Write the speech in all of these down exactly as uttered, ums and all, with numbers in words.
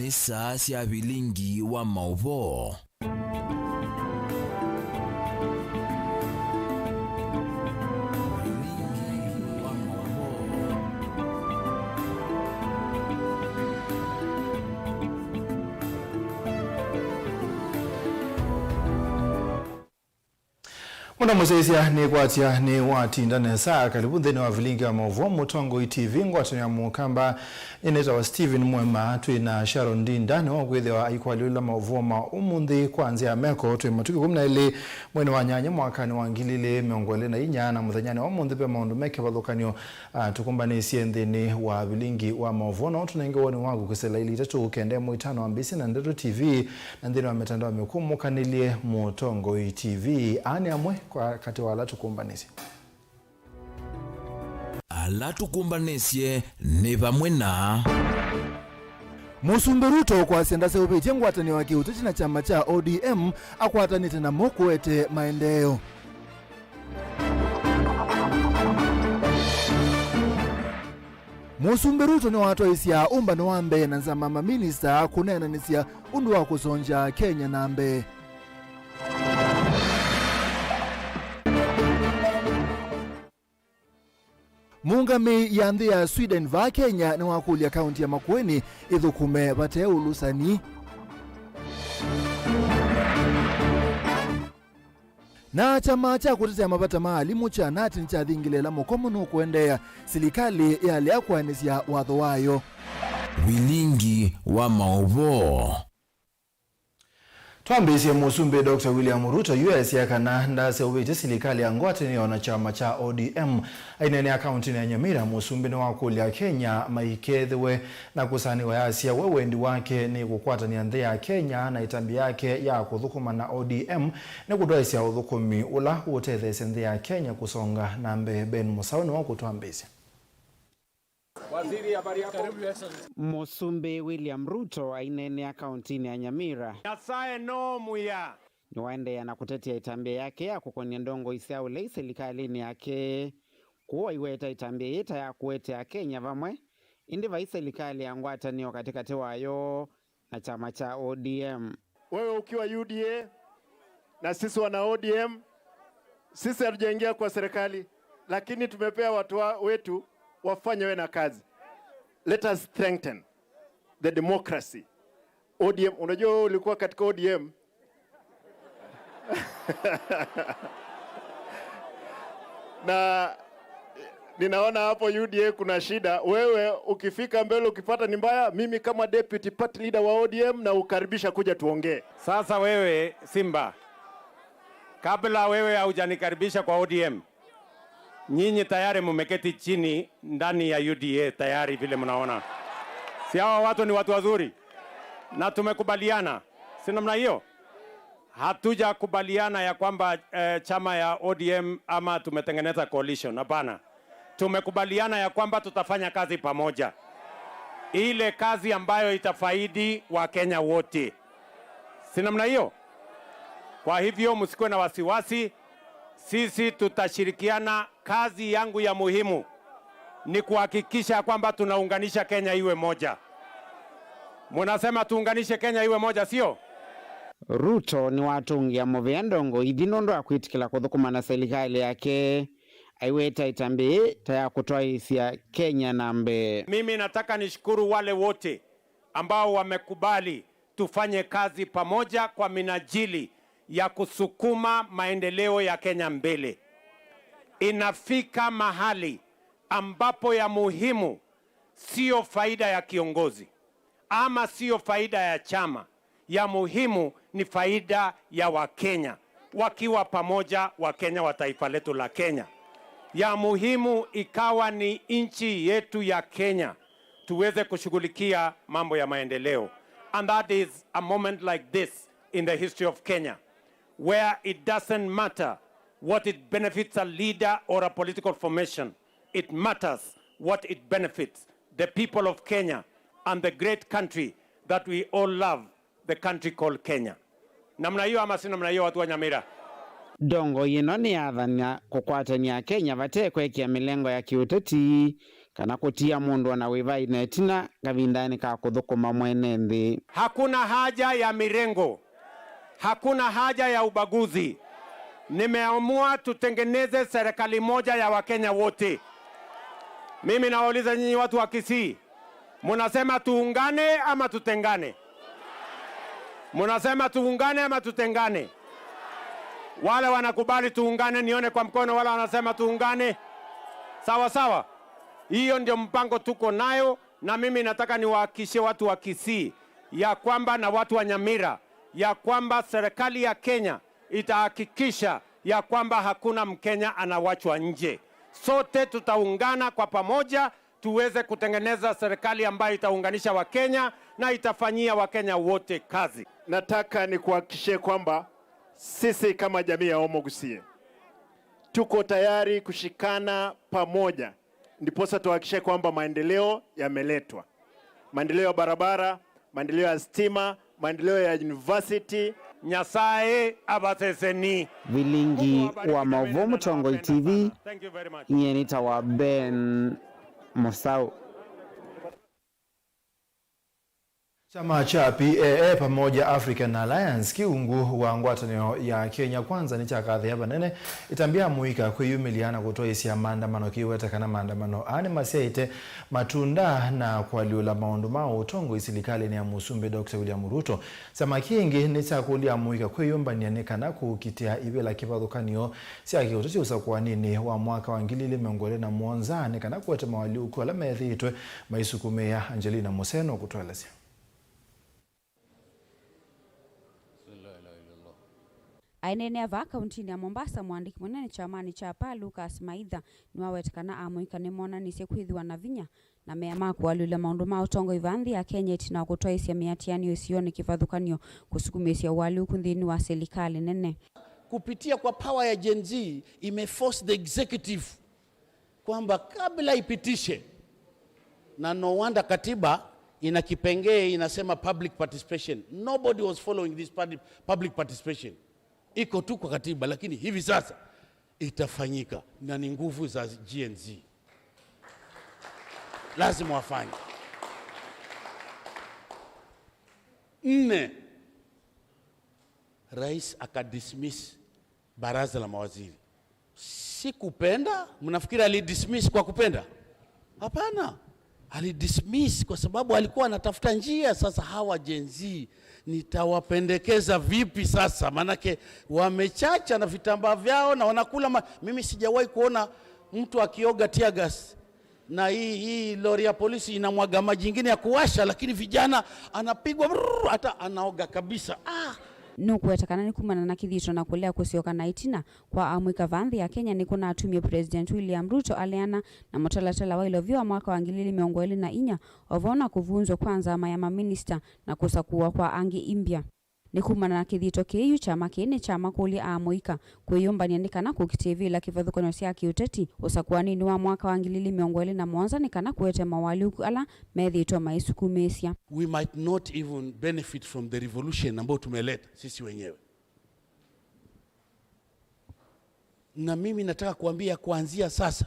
Nĩ saa sya vilingi wa maũvoo. Mũno mũsyaĩĩsya nĩkwatya nĩwatinda nesa. Karibu nthĩnĩ wa vilingi wa maũvoo Mũtongoi T V. Ngwatanĩo ya Mũkamba nĩnĩtawa Stephen Mwema. Twĩ na Sharon Ndinda nĩwe ũkwĩthĩwa aikwalĩũla maũvoo ma ũmũnthĩ kwa nzĩa ya meko. Twĩ matukũ ĩkũmi na elĩ mweinĩ wa nyanya mwakanĩ wa ngili ilĩ mĩongo ĩlĩ na inya, na mũthenyanĩ wa ũmũnthĩ ve maũndũ me kĩvathũkany'o. Ah, tũkũmbanĩsye nthĩnĩ wa vilingi wa maũvoo, no tũnenge woni waku kwĩsĩla ilĩ itatũ kenda ĩmwe itano ambĩsye na Ndeto T V, na nthĩnĩ wa mĩtandao mĩkũmũkanĩlye Mũtongoi T V. Aa nĩ amwe kwa katĩ wa ala tũkũmbanĩsye. Ala tũkũmbanĩsye nĩ vamwe na Mũsumbĩ Ruto kwasya ndaseũvĩtye ngwatanĩo ya kĩũteti na kyama kya O D M akwatanĩte namo kũete maendeeo. Mũsumbĩ Ruto nĩwatwaĩsya ũmbano wa mbee na nzama maminista kũneenanĩsya ũndũ wa kũsongya Kenya na mbee. Mũũngamĩi ya nthĩ ya Sweden vaa Kenya nĩwakũlya kaunti ya Makueni ĩthũkũme vate ũlũsani. Na kyama kya kũtetea mavata ma alimũ kya nat nĩkyathingĩle ĩla mũkomo nũkũendeea, silikalĩ yalea kũaanĩsya watho wayo. Vilingi wa maũvoo. Twambĩĩsye, Mũsumbĩ Doctor William Ruto yu easya kana ndaseũvĩtye silikalĩ ya ngwatanĩo na kyama kya O D M. Aineenea kauntinĩ ya Nyamira, Mũsumbĩ nĩwakũlya Akenya maikethĩwe na kũsanĩwa. Easya we wendi wake nĩ kũkwatany'a nthĩ ya Kenya, na ĩtambya yake ya kũthũkũma na O D M nĩ kũtwaĩsya ũthũkũmi ũla ũũtetheesya nthĩ ya Kenya kũsonga na mbee. Ben Mũsaũ nĩwe ũkũtwambĩĩsya. Waziri, habari yako? Mũsumbĩ William Ruto aineenea kauntinĩ ya Nyamira. Nyasaye no mũya. Nĩwaendeea na kũtetea ĩtambya yake ya kũkony'a ndongoi sya ũlei silikalĩnĩ yake. Kũu aiweta ĩtambya yĩĩ ta ya kũete Akenya vamwe, ĩndĩ vai silikalĩ ya ngwatanĩo katĩkatĩ wayo na kyama kya O D M. Wewe ukiwa U D A na sisi wana O D M, sisi hatujaingia kwa serikali, lakini tumepea watu wa, wetu wafanye we na kazi. Let us strengthen the democracy. O D M, unajua wewe ulikuwa katika O D M. Na ninaona hapo U D A kuna shida. Wewe ukifika mbele ukipata ni mbaya, mimi kama deputy party leader wa O D M na ukaribisha kuja tuongee. Sasa wewe Simba, kabla wewe haujanikaribisha kwa O D M, nyinyi tayari mumeketi chini ndani ya U D A tayari, vile mnaona. Si hawa watu ni watu wazuri? Na tumekubaliana, si namna hiyo? Hatujakubaliana ya kwamba, eh, chama ya O D M ama tumetengeneza coalition. Hapana. Tumekubaliana ya kwamba tutafanya kazi pamoja, ile kazi ambayo itafaidi Wakenya wote, si namna hiyo? Kwa hivyo msikuwe na wasiwasi, sisi tutashirikiana. Kazi yangu ya muhimu ni kuhakikisha kwamba tunaunganisha Kenya iwe moja. Munasema tuunganishe Kenya iwe moja, sio? Ruto nĩwatũngĩa mũvea ndongoi ithi nũndũ wa kwĩtĩkĩla kũthũkũma na silikalĩ yake, aiweta ĩtambya yĩĩ ta ya kũtwaĩĩsya Kenya na mbee. Mimi nataka nishukuru wale wote ambao wamekubali tufanye kazi pamoja kwa minajili ya kusukuma maendeleo ya Kenya mbele. Inafika mahali ambapo ya muhimu sio faida ya kiongozi ama sio faida ya chama. Ya muhimu ni faida ya Wakenya. Wakiwa pamoja, Wakenya wa taifa letu la Kenya. Ya muhimu ikawa ni nchi yetu ya Kenya, tuweze kushughulikia mambo ya maendeleo. And that is a moment like this in the history of Kenya, where it doesn't matter what it benefits a leader or a political formation. It matters what it benefits the people of Kenya and the great country that we all love, the country called Kenya. Namna hiyo ama si namna hiyo, watu wa Nyamira? Ndongoi ĩno nĩyathany'a kũkwatany'a Akenya vate kwekĩa mĩlengo ya kĩũteti kana kũtia mũndũ o na wĩva aĩ na ĩtina kavindanĩ ka kũthũkũma mwene nthĩ. Hakuna haja ya mirengo. Hakuna haja ya ubaguzi. Nimeamua tutengeneze serikali moja ya Wakenya wote. Mimi nawauliza nyinyi watu wa Kisii, munasema tuungane ama tutengane? Munasema tuungane ama tutengane? Wale wanakubali tuungane, nione kwa mkono wale wanasema tuungane. Sawa sawa. Hiyo ndio mpango tuko nayo, na mimi nataka niwahakikishie watu wa Kisii ya kwamba, na watu wa Nyamira, ya kwamba serikali ya Kenya itahakikisha ya kwamba hakuna Mkenya anawachwa nje. Sote tutaungana kwa pamoja tuweze kutengeneza serikali ambayo itaunganisha Wakenya na itafanyia Wakenya wote kazi. Nataka nikuhakikishie kwamba sisi kama jamii ya Omo Gusii tuko tayari kushikana pamoja, ndiposa tuhakikishe kwamba maendeleo yameletwa, maendeleo ya barabara, maendeleo ya stima, maendeleo ya university. Nyasaye avaseseni. Vilingi wa maũvoo Mũtongoi T V, nyie nĩtawa Ben Mũsaũ. Kyama kya P A A Pamoja African Alliance, kĩungu wa ngwatanĩo ya Kenya Kwanza, nĩkyakathĩa vanene ĩtambya ya amũika kwĩyumĩlya na kũtwaĩsya maandamano kĩwete kana maandamano aa nĩmasyaĩte matunda na kũalyũla maũndũ ma ũtongoi silikalĩnĩ ya Mũsumbĩ Doctor William Ruto. Kyama kĩngĩ nĩkyakũlya amũika kwĩyũmbany'a nĩ kana kũkitĩa ivĩla kĩvathũkany'o sya kĩũteti ũsakũaninĩ wa mwaka wa ngili ilĩ mĩongo ĩlĩ na mũonza nĩ kana kũete moalyũku ala methĩĩtwe maisukumĩĩa. Angelina Museno kũtũelesya. Aineenea vaa kauntinĩ ya Mombasa, mũandĩki mũnene kyamanĩ kya P A A Lucas Maitha nĩwaweta kana amũika nĩmonanisye kwĩthĩwa na vinya na mea ma kũalyũlya maũndũ ma ũtongoi vaa nthĩ ya Kenya ĩtina wa kũtwaĩsya mĩatĩanĩo ĩsionĩ kĩvathũkany'o kũsukumĩĩsya ũalyũku nthĩnĩ wa silikalĩ nene. Kupitia kwa power ya Gen Z imeforce the executive kwamba kabla ipitishe, na no wonder katiba ina kipengee inasema public participation. Nobody was following this public, public participation. Iko tu kwa katiba, lakini hivi sasa itafanyika na ni nguvu za Gen Z. Lazima wafanye. Nne, rais akadismiss baraza la mawaziri. Sikupenda. Mnafikiri alidismiss kwa kupenda? Hapana, alidismiss kwa sababu alikuwa anatafuta njia. Sasa hawa Gen Z nitawapendekeza vipi sasa? Maanake wamechacha na vitambaa vyao na wanakula ma... Mimi sijawahi kuona mtu akioga tear gas na hii, hii lori ya polisi inamwaga maji ingine ya kuwasha, lakini vijana anapigwa brrr, hata anaoga kabisa. Ah! Nũkũweta kana nĩ kumana na kĩthito na kũlea kũsyoka na ĩtina kwa amũika vaa nthĩ ya Kenya nĩkũnatumie President William Ruto aleana na mũtalatala wa ilovia wa mwaka wa ngili ilĩ mĩongo ĩlĩ na inya, o vamwe na kũvunzwa kwa nzama ya maminista na kũsakũwa kwa angĩ imbya. Nĩ kumana na kĩthito kĩĩ yu kyama kĩĩ nĩkyamakũlya amũika kwĩyũmbany'a nĩ kana kũkitĩa ivĩla kĩvathũkany'o sya kĩũteti ũsakũaninĩ wa mwaka wa ngili ilĩ mĩongo ĩlĩ na mũonza nĩ kana kũete moalyũku ala methĩĩtwe maisukumĩĩsya. We might not even benefit from the revolution ambayo tumeleta sisi wenyewe. Na mimi nataka kuambia kuanzia sasa,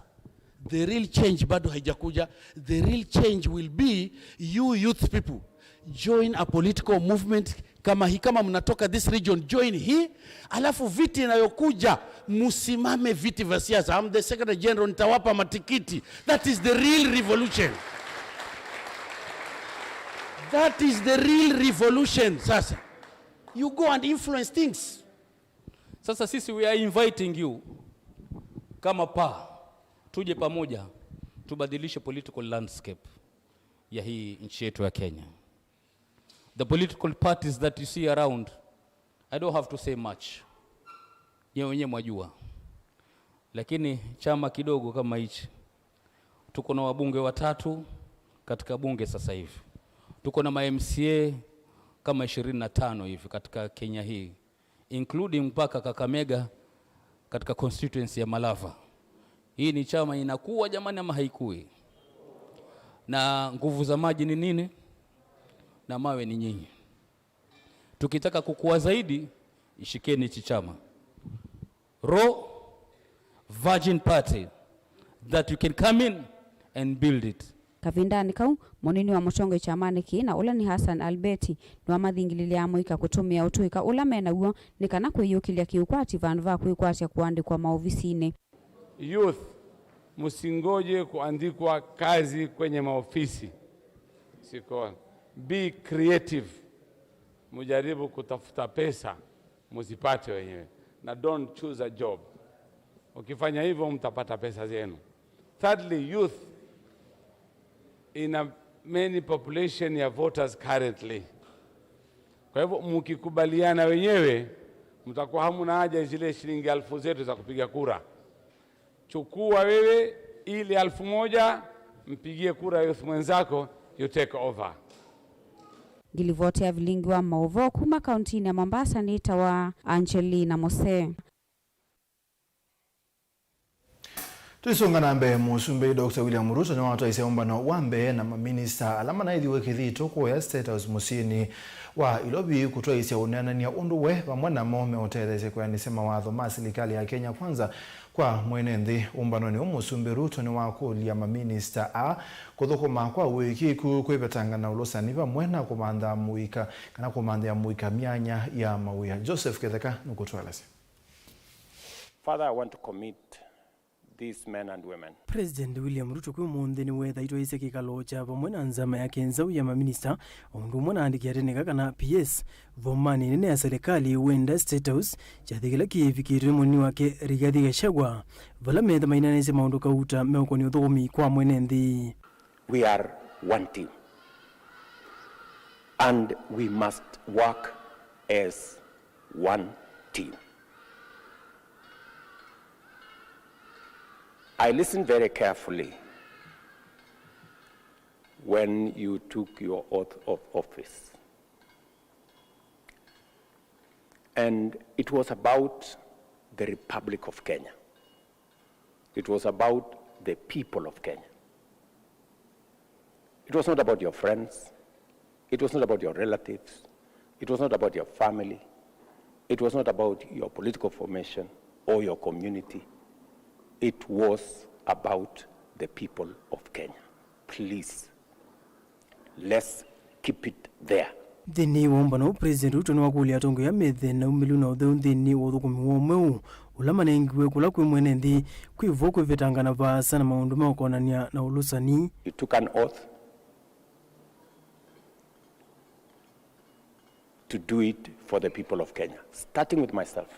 the real change bado haijakuja. The real change will be you youth people join a political movement kama hii. Kama mnatoka this region, join hii, alafu viti inayokuja musimame viti vya siasa. I'm the secretary general, nitawapa matikiti. That is the real revolution. That is the real revolution. Sasa you go and influence things. Sasa sisi, we are inviting you kama P A A, tuje pamoja tubadilishe political landscape ya hii nchi yetu ya Kenya. The political parties that you see around, I don't have to say much, nyewe wenyewe mwajua, lakini chama kidogo kama hichi, tuko na wabunge watatu katika bunge sasa hivi, tuko na ma M C A kama ishirini na tano hivi katika Kenya hii, including mpaka Kakamega katika constituency ya Malava. Hii ni chama inakuwa jamani ama haikui? Na nguvu za maji ni nini? Na mawe ni nyinyi. Tukitaka kukua zaidi, ishikeni hichi chama. Raw virgin party that you can come in and build it. Kavindanĩ kau, mũnini wa mũtongoi kyamanĩ kĩĩ na ũla nĩ Hassan Albeti nĩwamathingililye amũika kũtũmĩa ũtũĩka ũla me naw'o nĩ kana kwĩyũkĩlya kĩũkwati vandũ va kwĩkwatya kũandĩkwa maovisinĩ. Youth, msingoje kuandikwa kazi kwenye maofisi. Siko. Be creative. Mujaribu kutafuta pesa, muzipate wenyewe. Na don't choose a job. Ukifanya hivyo, mtapata pesa zenu. Thirdly, youth, ina many population ya voters currently. Kwa hivyo, mkikubaliana wenyewe, mtakuwa hamuna haja zile shilingi elfu zetu za kupiga kura. Chukua wewe ile elfu moja, mpigie kura youth mwenzako, you take over. Ngilivoti ya vilingi wa maũvoo kuma kauntinĩ ya Mombasa nĩtawa Angelina Mose. Tũisũnga na mbee, Mũsumbĩ Doctor William Ruto nĩwatwaisye ũmbano wa mbee na maminista ala manaithiwe Kĩthito kũya State House mũsyĩnĩ wa Ilovi kũtwaisya ũneenany'a ũndũ we vamwe namo meũtetheesya kwĩanĩsya mawatho ma silikalĩ ya Kenya Kwanza kwa mwene nthĩ. Ũmbanonĩ ũũ, Mũsumbĩ Ruto nĩwakũlya maminista aa kũthũkũma kwa ũĩkĩĩku kwĩvetanga na ũlũsani vamwe na kũmantha mũika, kana kũmanthĩa mũika myanya ya mawĩa. Joseph Kĩtheka nũkũtũelesya. Father, I want to commit these men and women. President William Ruto kwĩ ũmũnthĩ nĩwethaitwe aisye kĩkalo kya vamwe na nzama yake nzaũ ya maminista, o ũndũ ũmwe na andĩki a tene kana P S, vomanĩ nene ya serikali wenda State House, kyathĩ kĩla kĩĩvikĩtwe nĩ mũnini wake Rigathi Gachagua, vala metha mainanĩsye maũndũ kauta meũkonia ũthũkũmi kwa mwene nthĩ. We are one team. And we must work as one team. I listened very carefully when you took your oath of office. And it was about the Republic of Kenya. It was about the people of Kenya. It was not about your friends. It was not about your relatives. It was not about your family. It was not about your political formation or your community. It was about the people of Kenya. Please, let's keep it there. Nthĩnĩ wa ũmbano ũũ, President Ruto nĩwakũlya atongoi aa methe na umĩlu na ũtheu nthĩnĩ wa ũthũkũmi woo mweũ ũla manengiwe kũla kwĩ mwene nthĩ, kwĩ vo kwĩvetanga na vaasa na maũndũ ma ũkonany'a na ũlũsani. You took an oath to do it for the people of Kenya, starting with myself.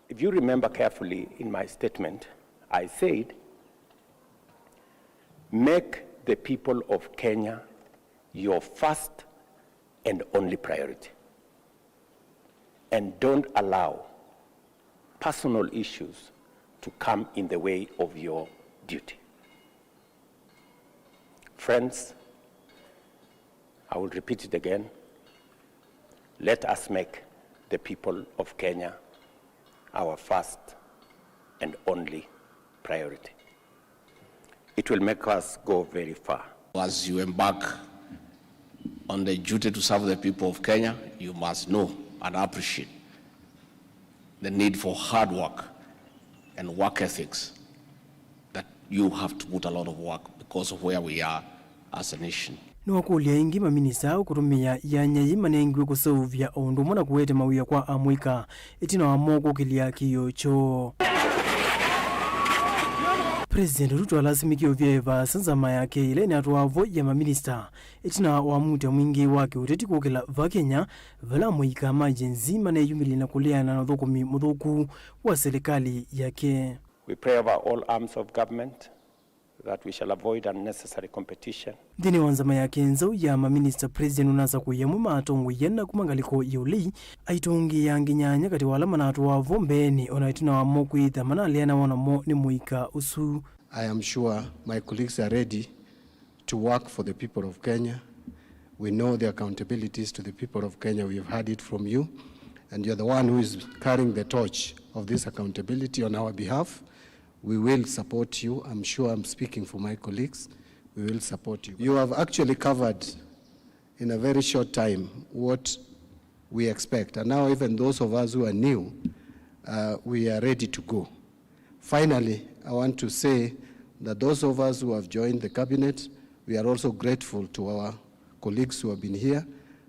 If you remember carefully in my statement, I said, make the people of Kenya your first and only priority. And don't allow personal issues to come in the way of your duty. Friends, I will repeat it again. Let us make the people of Kenya our first and only priority. It will make us go very far. As you embark on the duty to serve the people of Kenya, you must know and appreciate the need for hard work and work ethics, that you have to put a lot of work because of where we are as a nation. Nĩwakũlya ĩngĩ maminista kũtũmĩa yanya yĩ manengiwe kũseũvya o ũndũ ũmwe na kũete mawĩa kwa amũika ĩtina wa mo kũkĩlya kĩĩo kyoo. President Ruto alasimĩkie ũvyaĩ vaasa nzama yake ĩla ĩnatwaa vo ya maminista ĩtina wa muutya mwingĩ wa kĩũteti kũkĩla va Kenya, vala amũika ma Gen Z maneyumĩlya na kũleana na ũthũkũmi mũthũku wa silikalĩ yake. We pray over all arms of government that we shall avoid unnecessary competition. Nthĩnĩ wa nzama yake nzaũ ya maminista, President ũnasakũie amwe ma atongoi ana kuma ngalĩko ya ũlei, aitũngĩĩa angĩ nyanya katĩ wa ala manatũaa vo mbeenĩ, o na ĩtina wa mo kwĩtha manaleanawa namo nĩ mũika ũsu. I am sure my colleagues are ready to work for the people of Kenya. We know the accountabilities to the people of Kenya. We have heard it from you, and you're the one who is carrying the torch of this accountability on our behalf. We will support you. I'm sure I'm speaking for my colleagues. We will support you. You have actually covered in a very short time what we expect. And now even those of us who are new, uh, we are ready to go. Finally, I want to say that those of us who have joined the cabinet, we are also grateful to our colleagues who have been here.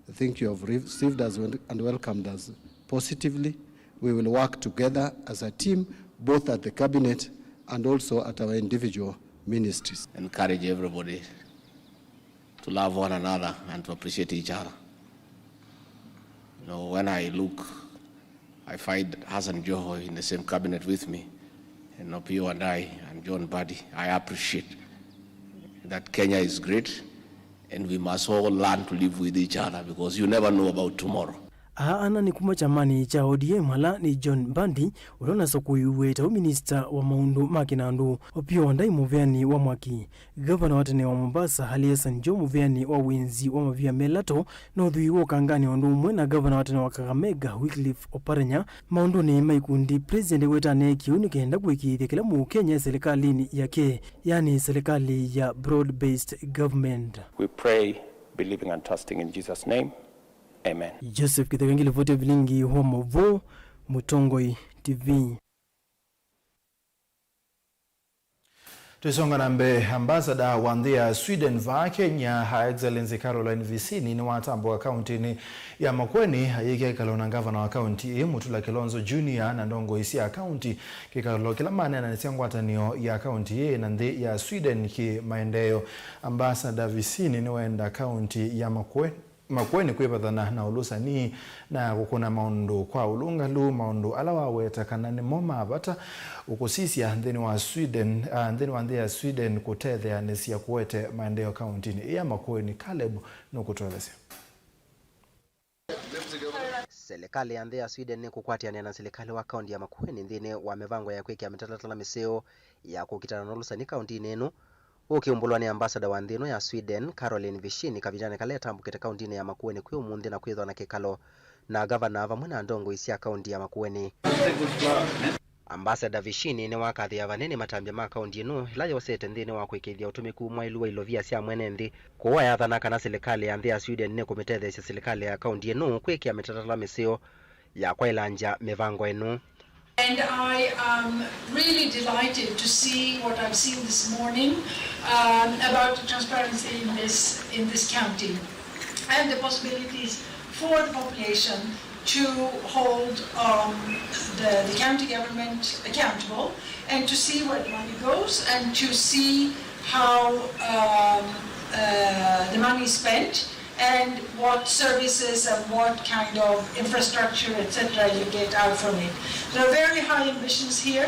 I think you have received us and welcomed us positively. We will work together as a team, both at the cabinet and also at our individual ministries. Encourage everybody to love one another and to appreciate each other. You know, when I look, I find Hassan Joho in the same cabinet with me, and Opiyo Wandayi and John Mbadi. I appreciate that Kenya is great, and we must all learn to live with each other because you never know about tomorrow. Aa ana nĩ kuma kyamanĩ kya O D M, ala nĩ John Mbadi, ũla ũnasakũiwe ta minista wa maũndũ ma kĩnandũ, Opiyo Wandayi mũvĩanĩ wa mwaki, gavana wa tene wa Mombasa, Ali Hassan Joho mũvĩanĩ wa wĩnzi wa mavia me lato, na ũthwii wa ũkanganĩ o ũndũ ũmwe na gavana wa tene wa Kakamega, Wycliffe Oparanya, maũndũnĩ ma ikundi. President eweta aneekie ũu nĩ kenda kũĩkĩĩthya kĩla Mũkenya e silikalĩnĩ yake, yani silikalĩ ya broad-based government. We pray, believing and trusting in Jesus' name. Amen. Joseph Kitheka ngilivoti ya vilingi wa maũvoo, Mũtongoi T V. Tũisonga na mbee, ambassador wa nthĩ ya Sweden vaa Kenya, Her Excellency Caroline Vicini, nĩwatambũka kauntinĩ ya Makueni, ayĩkĩa kĩkalo na ngavana wa kaunti ĩĩ, Mutula Kilonzo Junior, na ndongoi sya kaunti, kĩkalo kĩla maneenanĩsya ngwatanĩo ya kaunti ĩĩ na nthĩ ya Sweden kĩ maendeeo. Ambassador Vicini nĩwenda kaunti ya Makueni Makueni kwĩvathana na ũlũsani na kũkũna maũndũ kwa ũlũngalu, maũndũ ala waweta kana nĩmo ma vata ũkũsisya nthĩnĩ wa Sweden, ah, nthĩnĩ wa nthĩ ya Sweden kũtetheanĩsya kũete maendeeo kauntinĩ ĩĩ ya Makueni. Caleb nũkũtũelesya. Silikalĩ ya nthĩ ya Sweden nĩkũkwatĩanĩa na silikalĩ wa kaunti ya Makueni nthĩnĩ wa mĩvango ya kwĩkĩa mĩtalatala mĩseo ya kũkitana na ũlũsani kauntinĩ ĩno. Ũkĩumbũlwa nĩ ambassador wa nthĩ ĩno ya Sweden, Caroline Vicini, kavindanĩ kala etambũkĩte kauntinĩ ya Makueni kwĩ ũmũnthĩ na kwĩthwa na kĩkalo na ngavana vamwe na ndongoi sya kaunti ya Makueni. Ambassador Vicini nĩwakathĩĩa vanene matambya ma kaunti ĩno ĩla yosete nthĩnĩ wa kũĩkĩĩthya ũtũmĩku mwaĩlu wa ilovia sya mwene nthĩ. Kwoou ayathana kana silikalĩ ya nthĩ ya Sweden nĩkũmĩtetheesya silikalĩ ya kaunti ĩno kwĩkĩa mĩtalatala mĩseo ya kwaĩlangya mĩvango ĩno. And I am really delighted to see what I've seen this morning, um, about transparency in this, in this county and the possibilities for the population to hold, um, the, the county government accountable and to see where the money goes and to see how, um, uh, the money is spent and what services and what kind of infrastructure, et cetera, you get out from it. There are very high ambitions here,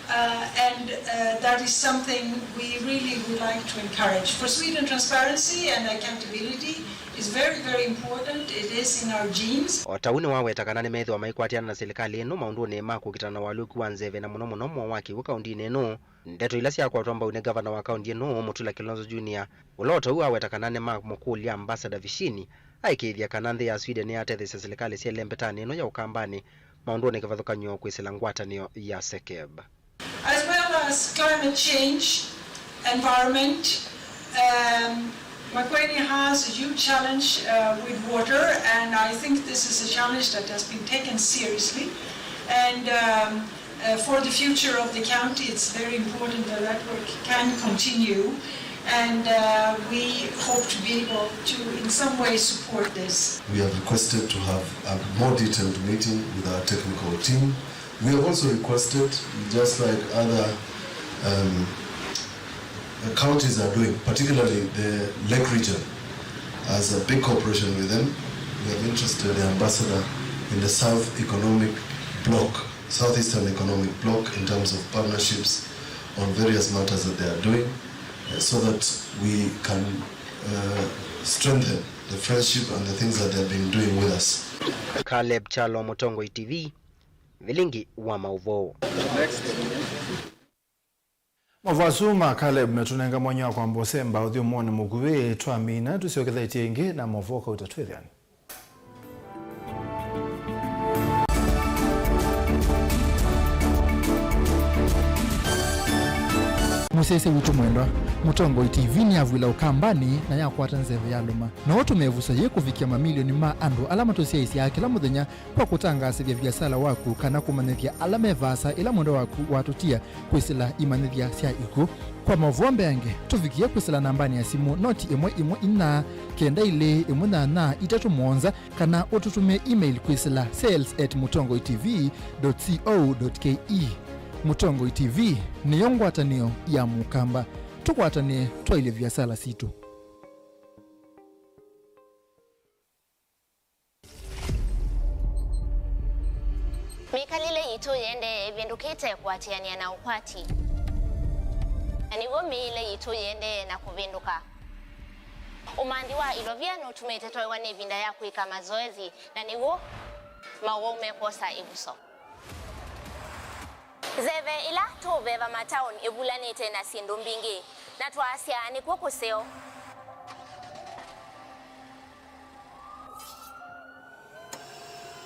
uh, and, uh, that is something we really would like to encourage. For Sweden, transparency and accountability is very, very important. It is in our genes. O ta ũu nĩwaweta kana nĩmethĩwa maikwatĩana na silikalĩ ĩno maũndũnĩ ma kũkitana na ũalyũku wa nzeve na mũno mũno mowakĩw'ũ kauntinĩ ĩno. Ndeto ila syakwatwa mbau nĩ ngavana wa kaunti ĩno, Mutula Kilonzo Junior, ũla o ta ũu aweta kana nĩmamũkũlya Ambassador Vicini aĩkĩĩthya kana nthĩ ya Sweden nĩyatetheesya silikalĩ syĩ lembetanĩ ĩno ya Ũkambanĩ maũndũnĩ kĩvathũkany'o kwĩsĩla ngwatanĩo ya SEKEB. As well as climate change, environment, um, Makueni has a huge challenge, uh, with water, and I think this is a challenge that has been taken seriously. And, um, Uh, for the future of the county, it's very important that that work can continue, and, uh, we hope to be able to, in some way, support this. We have requested to have a more detailed meeting with our technical team. We have also requested, just like other, um, uh, counties are doing, particularly the Lake region, as a big cooperation with them. We have interested the ambassador in the South Economic Bloc, Southeastern Economic Bloc, in terms of partnerships on various matters that they are doing, uh, so that we can, uh, strengthen the friendship and the things that they have been doing with us. Caleb Kyalo, Mũtongoi T V, Vilingi wa Maũvoo. Maũvoo asu ma Caleb metũnenga mwanya wa kwamba ũsemba ũthyũmũonĩ mũkuvĩ. Twamina, tũsyokethetye ĩngĩ na maũvoo kauta twĩthĩane. Mũsyaĩĩsya witũ mwendwa, Mũtongoi T V nĩyavw'ĩla Ũkambanĩ na yakwata nzeve yalũma. No ũtũme ĩvuso yĩĩ kũvikĩa mamilioni ma andũ ala matũsyaĩĩsyaa kĩla mũthenya kwa kũtangaasĩthya viasala waku kana kũmanyĩthya ala me vaasa ĩla mwendwa waku watũtia kwĩsĩla imanyĩthya sya ikw'ũ. Kwa maũvoo mbeange, tũvikĩe kwĩsĩla nambanĩ ya simũ noti ĩmwe ĩmwe inya kenda ilĩ ĩmwe nyanya itatũ mũonza, kana ũtũtũmĩe email kwĩsĩla sales at mũtongoi T V dot co dot K E. Mũtongoi T V nĩyo ngwatanĩo ya Mũkamba. Tũkwatanĩe twaĩlye viasala sitũ. Mĩkalĩle yitũ yĩendee ĩvĩndũkĩte kũatĩanĩa na ũkwati, na nĩw'o mĩĩle yitũ yĩendee na kũvĩndũka. Ũmanthi wa ilovia nũtumĩte twaĩwa nĩ ĩvinda ya kwĩka mazoezi, na nĩw'o mawau mekwosa ĩvuso. Nzeve ĩla tũũveva mataoni ĩvulanĩte na syĩndũ mbingĩ, na twaasya nĩkw'o kũseo.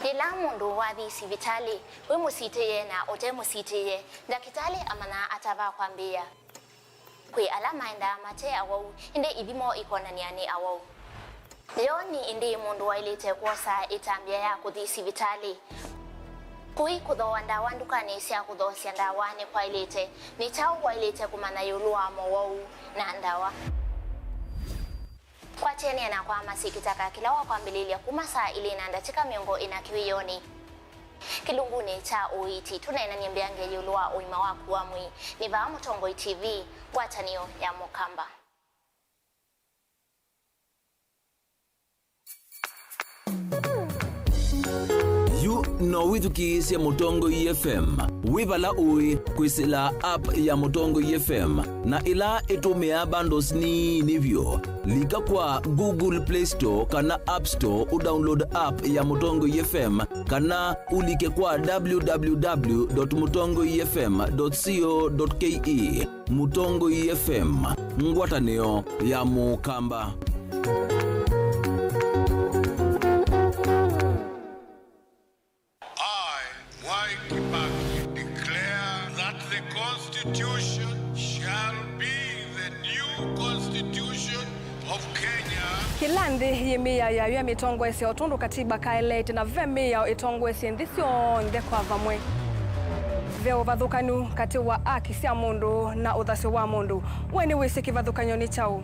Yĩla mũndũ wathi sivitalĩ, wĩ mũsitĩĩe na ũte mũsitĩĩe, ndakĩtalĩ amanyaa ata va kwambĩĩa. Kwĩ ala maendaa mate awau, ĩndĩ ithimo ikonany'a nĩ awau. Yo nĩ ĩndĩĩ mũndũ waĩlĩte kwosa ĩtambya ya kũthi sivitalĩ? Kũi kũthooa ndawa ndukanĩ sya kũthoosya ndawa nĩkwaĩlĩte? Nĩ kyaũ waĩlĩte kũmanya ĩũlũ wa mowau na ndawa? Kwatĩanĩa nakwa Mercy Kitaka kĩla wa kwambĩlĩlya kuma saa ilĩ na ndatĩka mĩongo ĩna kĩwĩonĩ. Kĩlungunĩ kya ũiiti, tũneenany'e mbeange ĩũlũ wa ũima waku wa mwĩĩ. Nĩ vaa Mũtongoi T V, ngwatanĩo ya Mũkamba. Yu no wĩthukĩĩsye Mũtongoi F M wĩ vala ũĩ kwĩsĩla app ya Mũtongoi F M, na ĩla ĩtũmĩaa bundles nini vyũ. Lika kwa Google Play Store kana App Store ũdownload app ya Mũtongoi F M, kana ũlike kwa w w w dot mũtongoi f m dot co dot k e. Mũtongoi F M, ngwatanĩo ya Mũkamba. I, Mwai Kibaki, declare that the Constitution shall be the new Constitution of Kenya. Kĩla nthĩ yĩ mĩao yayo ya mĩtongoesye o tondũ katiba kaeleete, na ve mĩao ĩtongoesye nthĩ syonthe kwa vamwe. Ve ũvathũkanu katĩ wa aki sya mũndũ na ũthasyo wa mũndũ. We nĩwĩsĩ kĩvathũkany'o nĩ kyaũ?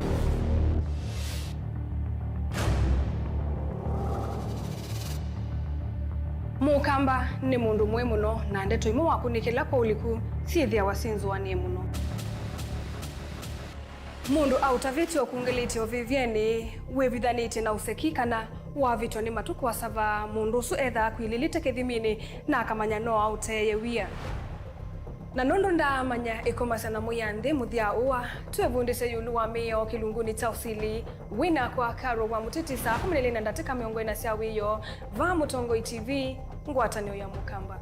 Mũkamba nĩ mũndũ mũĩ mũno, na ndeto imwe wakũnĩkĩla kwa ũliku syĩthĩawa syĩ nzũanĩe mũno. Mũndũ aũtavĩtye ũkungĩlĩtye ũvĩvyenĩ, wĩvithanĩtye na ũseki, kana wavĩtwa nĩ matukũ asava, mũndũ ũsu ethaa akwilĩlĩte kĩthiminĩ na akamanya no aũteeye wia. Na nũndũ ndaamanya ĩkomasya na mũya nthĩ mũthya ũa, twĩvundĩsye ĩũlũ wa mĩao kĩlungunĩ kya ũsili. Wĩ nakwa Carol wa Mũtiti saa kũmi na ilĩ na ndatĩka mĩongo ĩna sya wĩoo, vaa Mũtongoi T V, ngwatanĩo ya Mũkamba.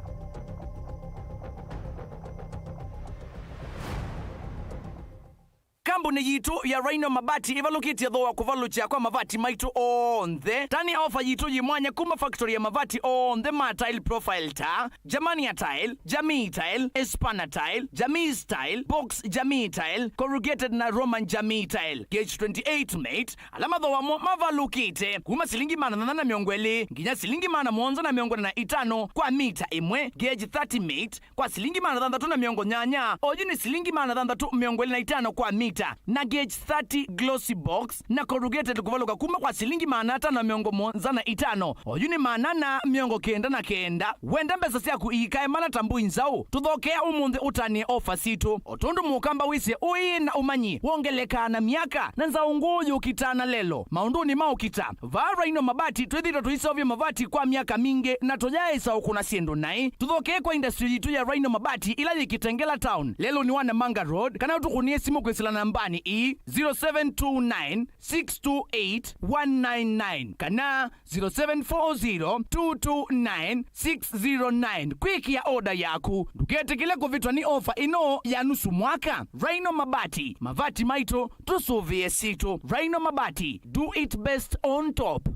Kambuni yitũ ya Rhino Mabati ĩvalũkĩtye thooa kũvalũkya kwa mavati maitũ onthe. Tani ya ofa yitũ yĩ mwanya kuma factory ya mavati onthe ma tile profile ta Germania tile, Jamii tile, Espana tile, Jamii style, box Jamii tile, corrugated na Roman Jamii tile, gauge twenty-eight mate, ala mathooa mo mavalũkĩte kuma silingi maana thanthatũ na mĩongo ĩlĩ nginya silingi maana mũonza na mĩongo ĩna na itano kwa mita ĩmwe, gauge thirty mate, kwa silingi maana thanthatũ na mĩongo nyanya, oyu nĩ silingi maana thanthatũ mĩongo ĩlĩ na itano kwa mita, na gauge thirty glossy box na corrugated kũvalũka kuma kwa silingi maana atano na mĩongo mũonza na itano, oyu nĩ maana ana mĩongo kenda na kenda. Wenda mbesa syaku iikae mana ta mbũi nzaũ? Tũthokea ũmũnthĩ ũtanĩe ofa sitũ. O tondũ Mũkamba wĩsĩ ũĩ na ũmanyi wongelekaa na myaka, na nzaũ ngũũ yũkitaa na lelo. Maũndũnĩ ma ũkita, vaa Rhino Mabati twĩthĩĩtwe tũiseũvya mavati kwa myaka mingĩ na tũyaaĩsa ũkũna syĩndũ naĩ. Tũthokee kwa industry yitũ ya Rhino Mabati ĩla yĩ Kitengela Town, lelũnĩ wa Namanga Road, kana ũtũkũnĩe simũ kwĩsĩla nambanĩ ii, zero seven two nine, six two eight, one nine nine kana zero seven four zero, two two nine, six zero nine kwĩkĩa oda yaku. Ndũketĩkĩle kũvĩtwa nĩ ofa ĩno ya nusu mwaka. Rhino Mabati, mavati maitũ, tũsũvĩe sitũ. Rhino Mabati, do it best on top.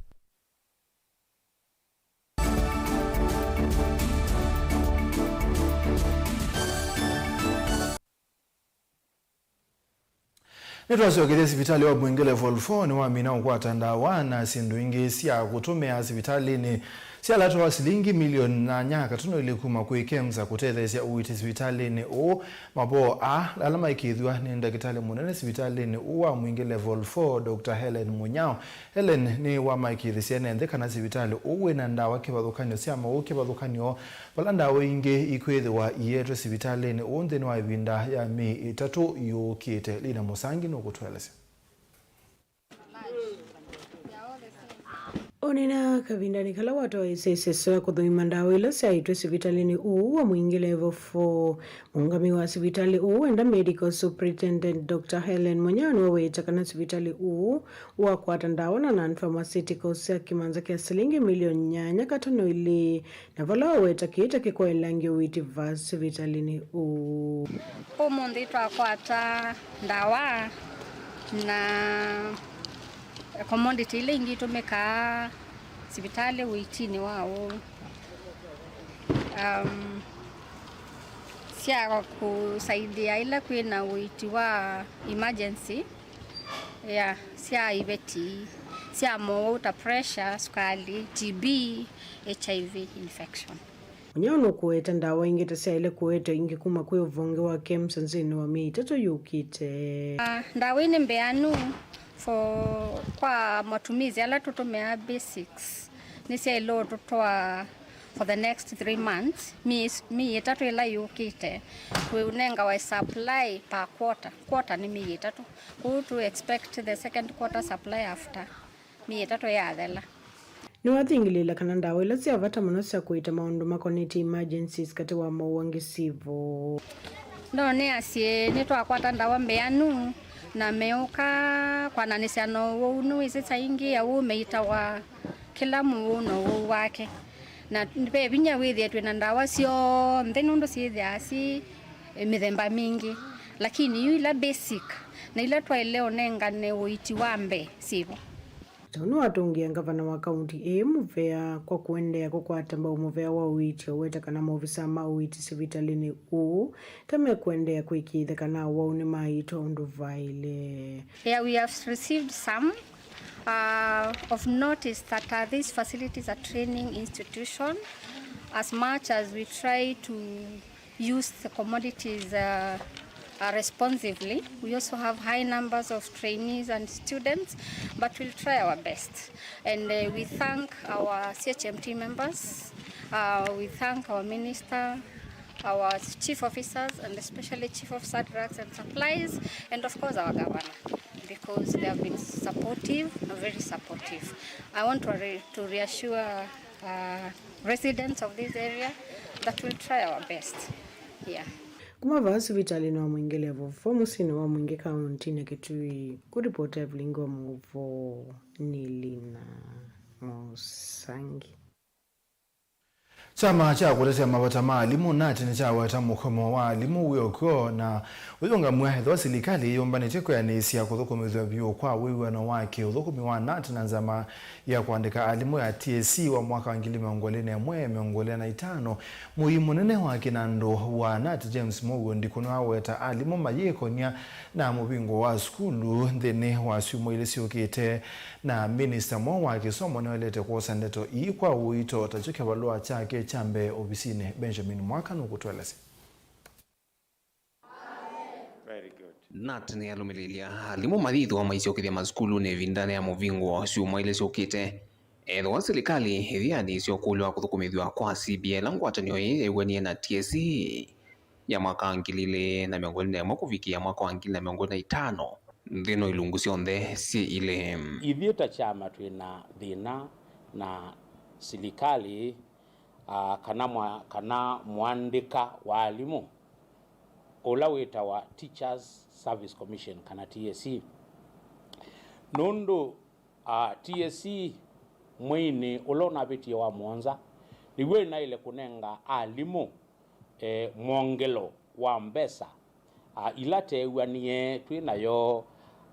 Nĩtwasyokethya sivitalĩ wa Mwingĩ Level four nĩwamina ũkwata ndawa na syĩndũ ingĩ sya kũtũmĩa sivitalĩnĩ sya lato wa silingi milioni nyanya katono ilĩ kuma kwĩ KEMSA kũtetheesya ũiiti sivitalĩnĩ ũũ. Mavoo aa ala maĩkĩĩthw'a nĩ ndakĩtalĩ mũnene sivitalĩnĩ ũũ wa Mwingĩ Level four, Doctor Helen Munyao. Helen nĩwamaĩkĩĩthĩsye ene nthĩ kana sivitalĩ ũũ wĩna ndawa kĩvathũkany'o sya maũũ kĩvathũkany'o vala ndawa ingĩ ikwĩthĩwa ietwe sivitalĩnĩ ũũ nthĩnĩ wa ĩvinda ya myei ĩtatũ yũkĩte. Lina Mũsangi nũkũtũelesya. Ũnena kavindanĩ kala watawa ĩsesesyo ya kũthũima ndawa ila syaĩtwe sivitalĩnĩ ũũ wa Mwingĩ Level four, mũũngamĩi wa sivitalĩ ũũ wenda Medical Superintendent Doctor Helen Munyao nĩwaweta kana sivitalĩ ũũ wakwata ndawa na non-pharmaceuticals sya kĩmanza kya silingi milioni nyanya katono ilĩ, na vala waweta kĩĩ ta kĩkwaĩlangya ũiiti vaa sivitalĩnĩ ũũ. Ũmũnthĩ twakwata ndawa na commodity ila ingĩ itũmĩkaa sivitalĩ ũiitinĩ wa ũũ, um, sya kũsaidĩa ila kwĩna ũiiti wa emergency, yeah, sya iveti, sya mowau ta pressure, sukali, T B, H I V infection. Munyao nũkũweta ndawa ingĩ ta syaĩle kũetwa ingĩ kuma kwĩ ũvonge wa KEMSA nthĩnĩ wa myei ĩtatũ yũkĩte. Ah, ndawa ii nĩ mbeanu for, kwa matumizi ala tũtũmĩaa basics, nĩsyaĩle ũtũtwaa for the next three months, myei, myei ĩtatũ ĩla yũkĩte, tũnengawa supply per quarter. Quarter nĩ myei ĩtatũ, kwoou tũ expect the second quarter supply after myei ĩtatũ yathela. Nĩwathingĩlĩĩla kana ndawa ila sya vata mũno sya kũiita maũndũ makonetye emergencies katĩ wa mowau angĩ sivo. Ndoneasye nĩtwakwata ndawa mbeanu na meũka kwananĩsya na ũwau. Nĩwĩsĩ saa ingĩ awau meitawa kĩla mũwau na ũwau wake, na ve vinya wĩthĩe twĩ na ndawa syonthe nũndũ syĩthĩaa syĩ mĩthemba mingĩ, lakini yu ila basic na ila twaĩle ũnengane ũiiti wa mbee syĩvo. Kyaũ nĩwatũngĩe ngavana wa kaunti ĩĩ mũvea kwa kũendeea kũkwata mbau mũvea wa ũiiti, aweta kana maovisaa ma ũiiti sivitalĩnĩ ũũ ta mekũendeea kũĩkĩĩthya kana awau nĩmaiitwa ũndũ vaĩle. Yeah, we have received some. Uh, of note is that, uh, this facility is a training institution. As much as we try to use the commodities, uh, uh, responsively, we also have high numbers of trainees and students, but we'll try our best. And, uh, we thank our C H M T members, uh, we thank our minister, our chief officers, and especially Chief Officer Drugs and Supplies, and of course our governor, because they have been supportive, very supportive. I want to, re- to reassure, uh, residents of this area that we'll try our best. Yeah. Kuma vaa sivitalĩnĩ wa Mwingĩ Level four mũsyĩnĩ wa Mwingĩ kauntinĩ ya Kitui, kũripota Evelyn wa Mũvo nĩ Lina Mũsangi. Kyama kya kũtetea mavata ma alimũ, nat, nĩkyaweta mũkomo wa alimũ wĩ o kw'o na ũyũngamw'a ethĩwa silikalĩ yĩyũmbanĩtye kwĩanĩsya kũthũkũmĩthw'a vyũ kwa wĩw'ano wa kĩ-ũthũkũmi wa nat na nzama ya kũandĩka alimũ ya T S C wa mwaka wa ngili mĩongo ĩlĩ na ĩmwe, mĩongo ĩlĩ na itano. Mũii mũnene wa kĩnandũ wa nat, James Mũuo Ndiku, nĩwaweta alimũ mayĩkonya na mũvingũo wa sukulu nthĩnĩ wa syumwa ilĩ syũkĩte. Na minista mweũ wa kĩsomo nĩwaĩlĩte kwosa ndeto ii kwa ũito takyo kĩvalũa kyake kya mbee ovisinĩ. Benjamin Mwaka nũkũtũelesya. Very good. nat nĩyalũmĩlĩĩlya alimũ mayĩthĩwa maisyokethya masukulunĩ ĩvindanĩ ya mũvingũo syumwa ilĩ syũkĩte. Ethĩwa silikalĩ ĩyĩanĩsya ũkũlyo wa kũthũkũmĩthw'a kwa C B A ĩla ngwatanĩo ĩĩ yew'anie na T S C ya mwaka wa ngili ilĩ na mĩongo ĩlĩ na ĩmwe kũvikĩa mwaka wa ngili na mĩongo ĩlĩ na itano, nthĩ no ilungu syonthe syĩ ilĩ. Ithyĩ ta kyama twĩ na thĩna na silikalĩ, ah, kana mwa-, kana mũandĩka wa alimũ ũla wĩtawa Teachers Service Commission kana T S C. Nũndũ, ah, T S C mweinĩ ũla ũnavĩtie wa mũonza, nĩw'o ĩnaĩle kũnenga alimũ eh, mwongelo wa mbesa, ah, ila teew'anie twĩ nayo,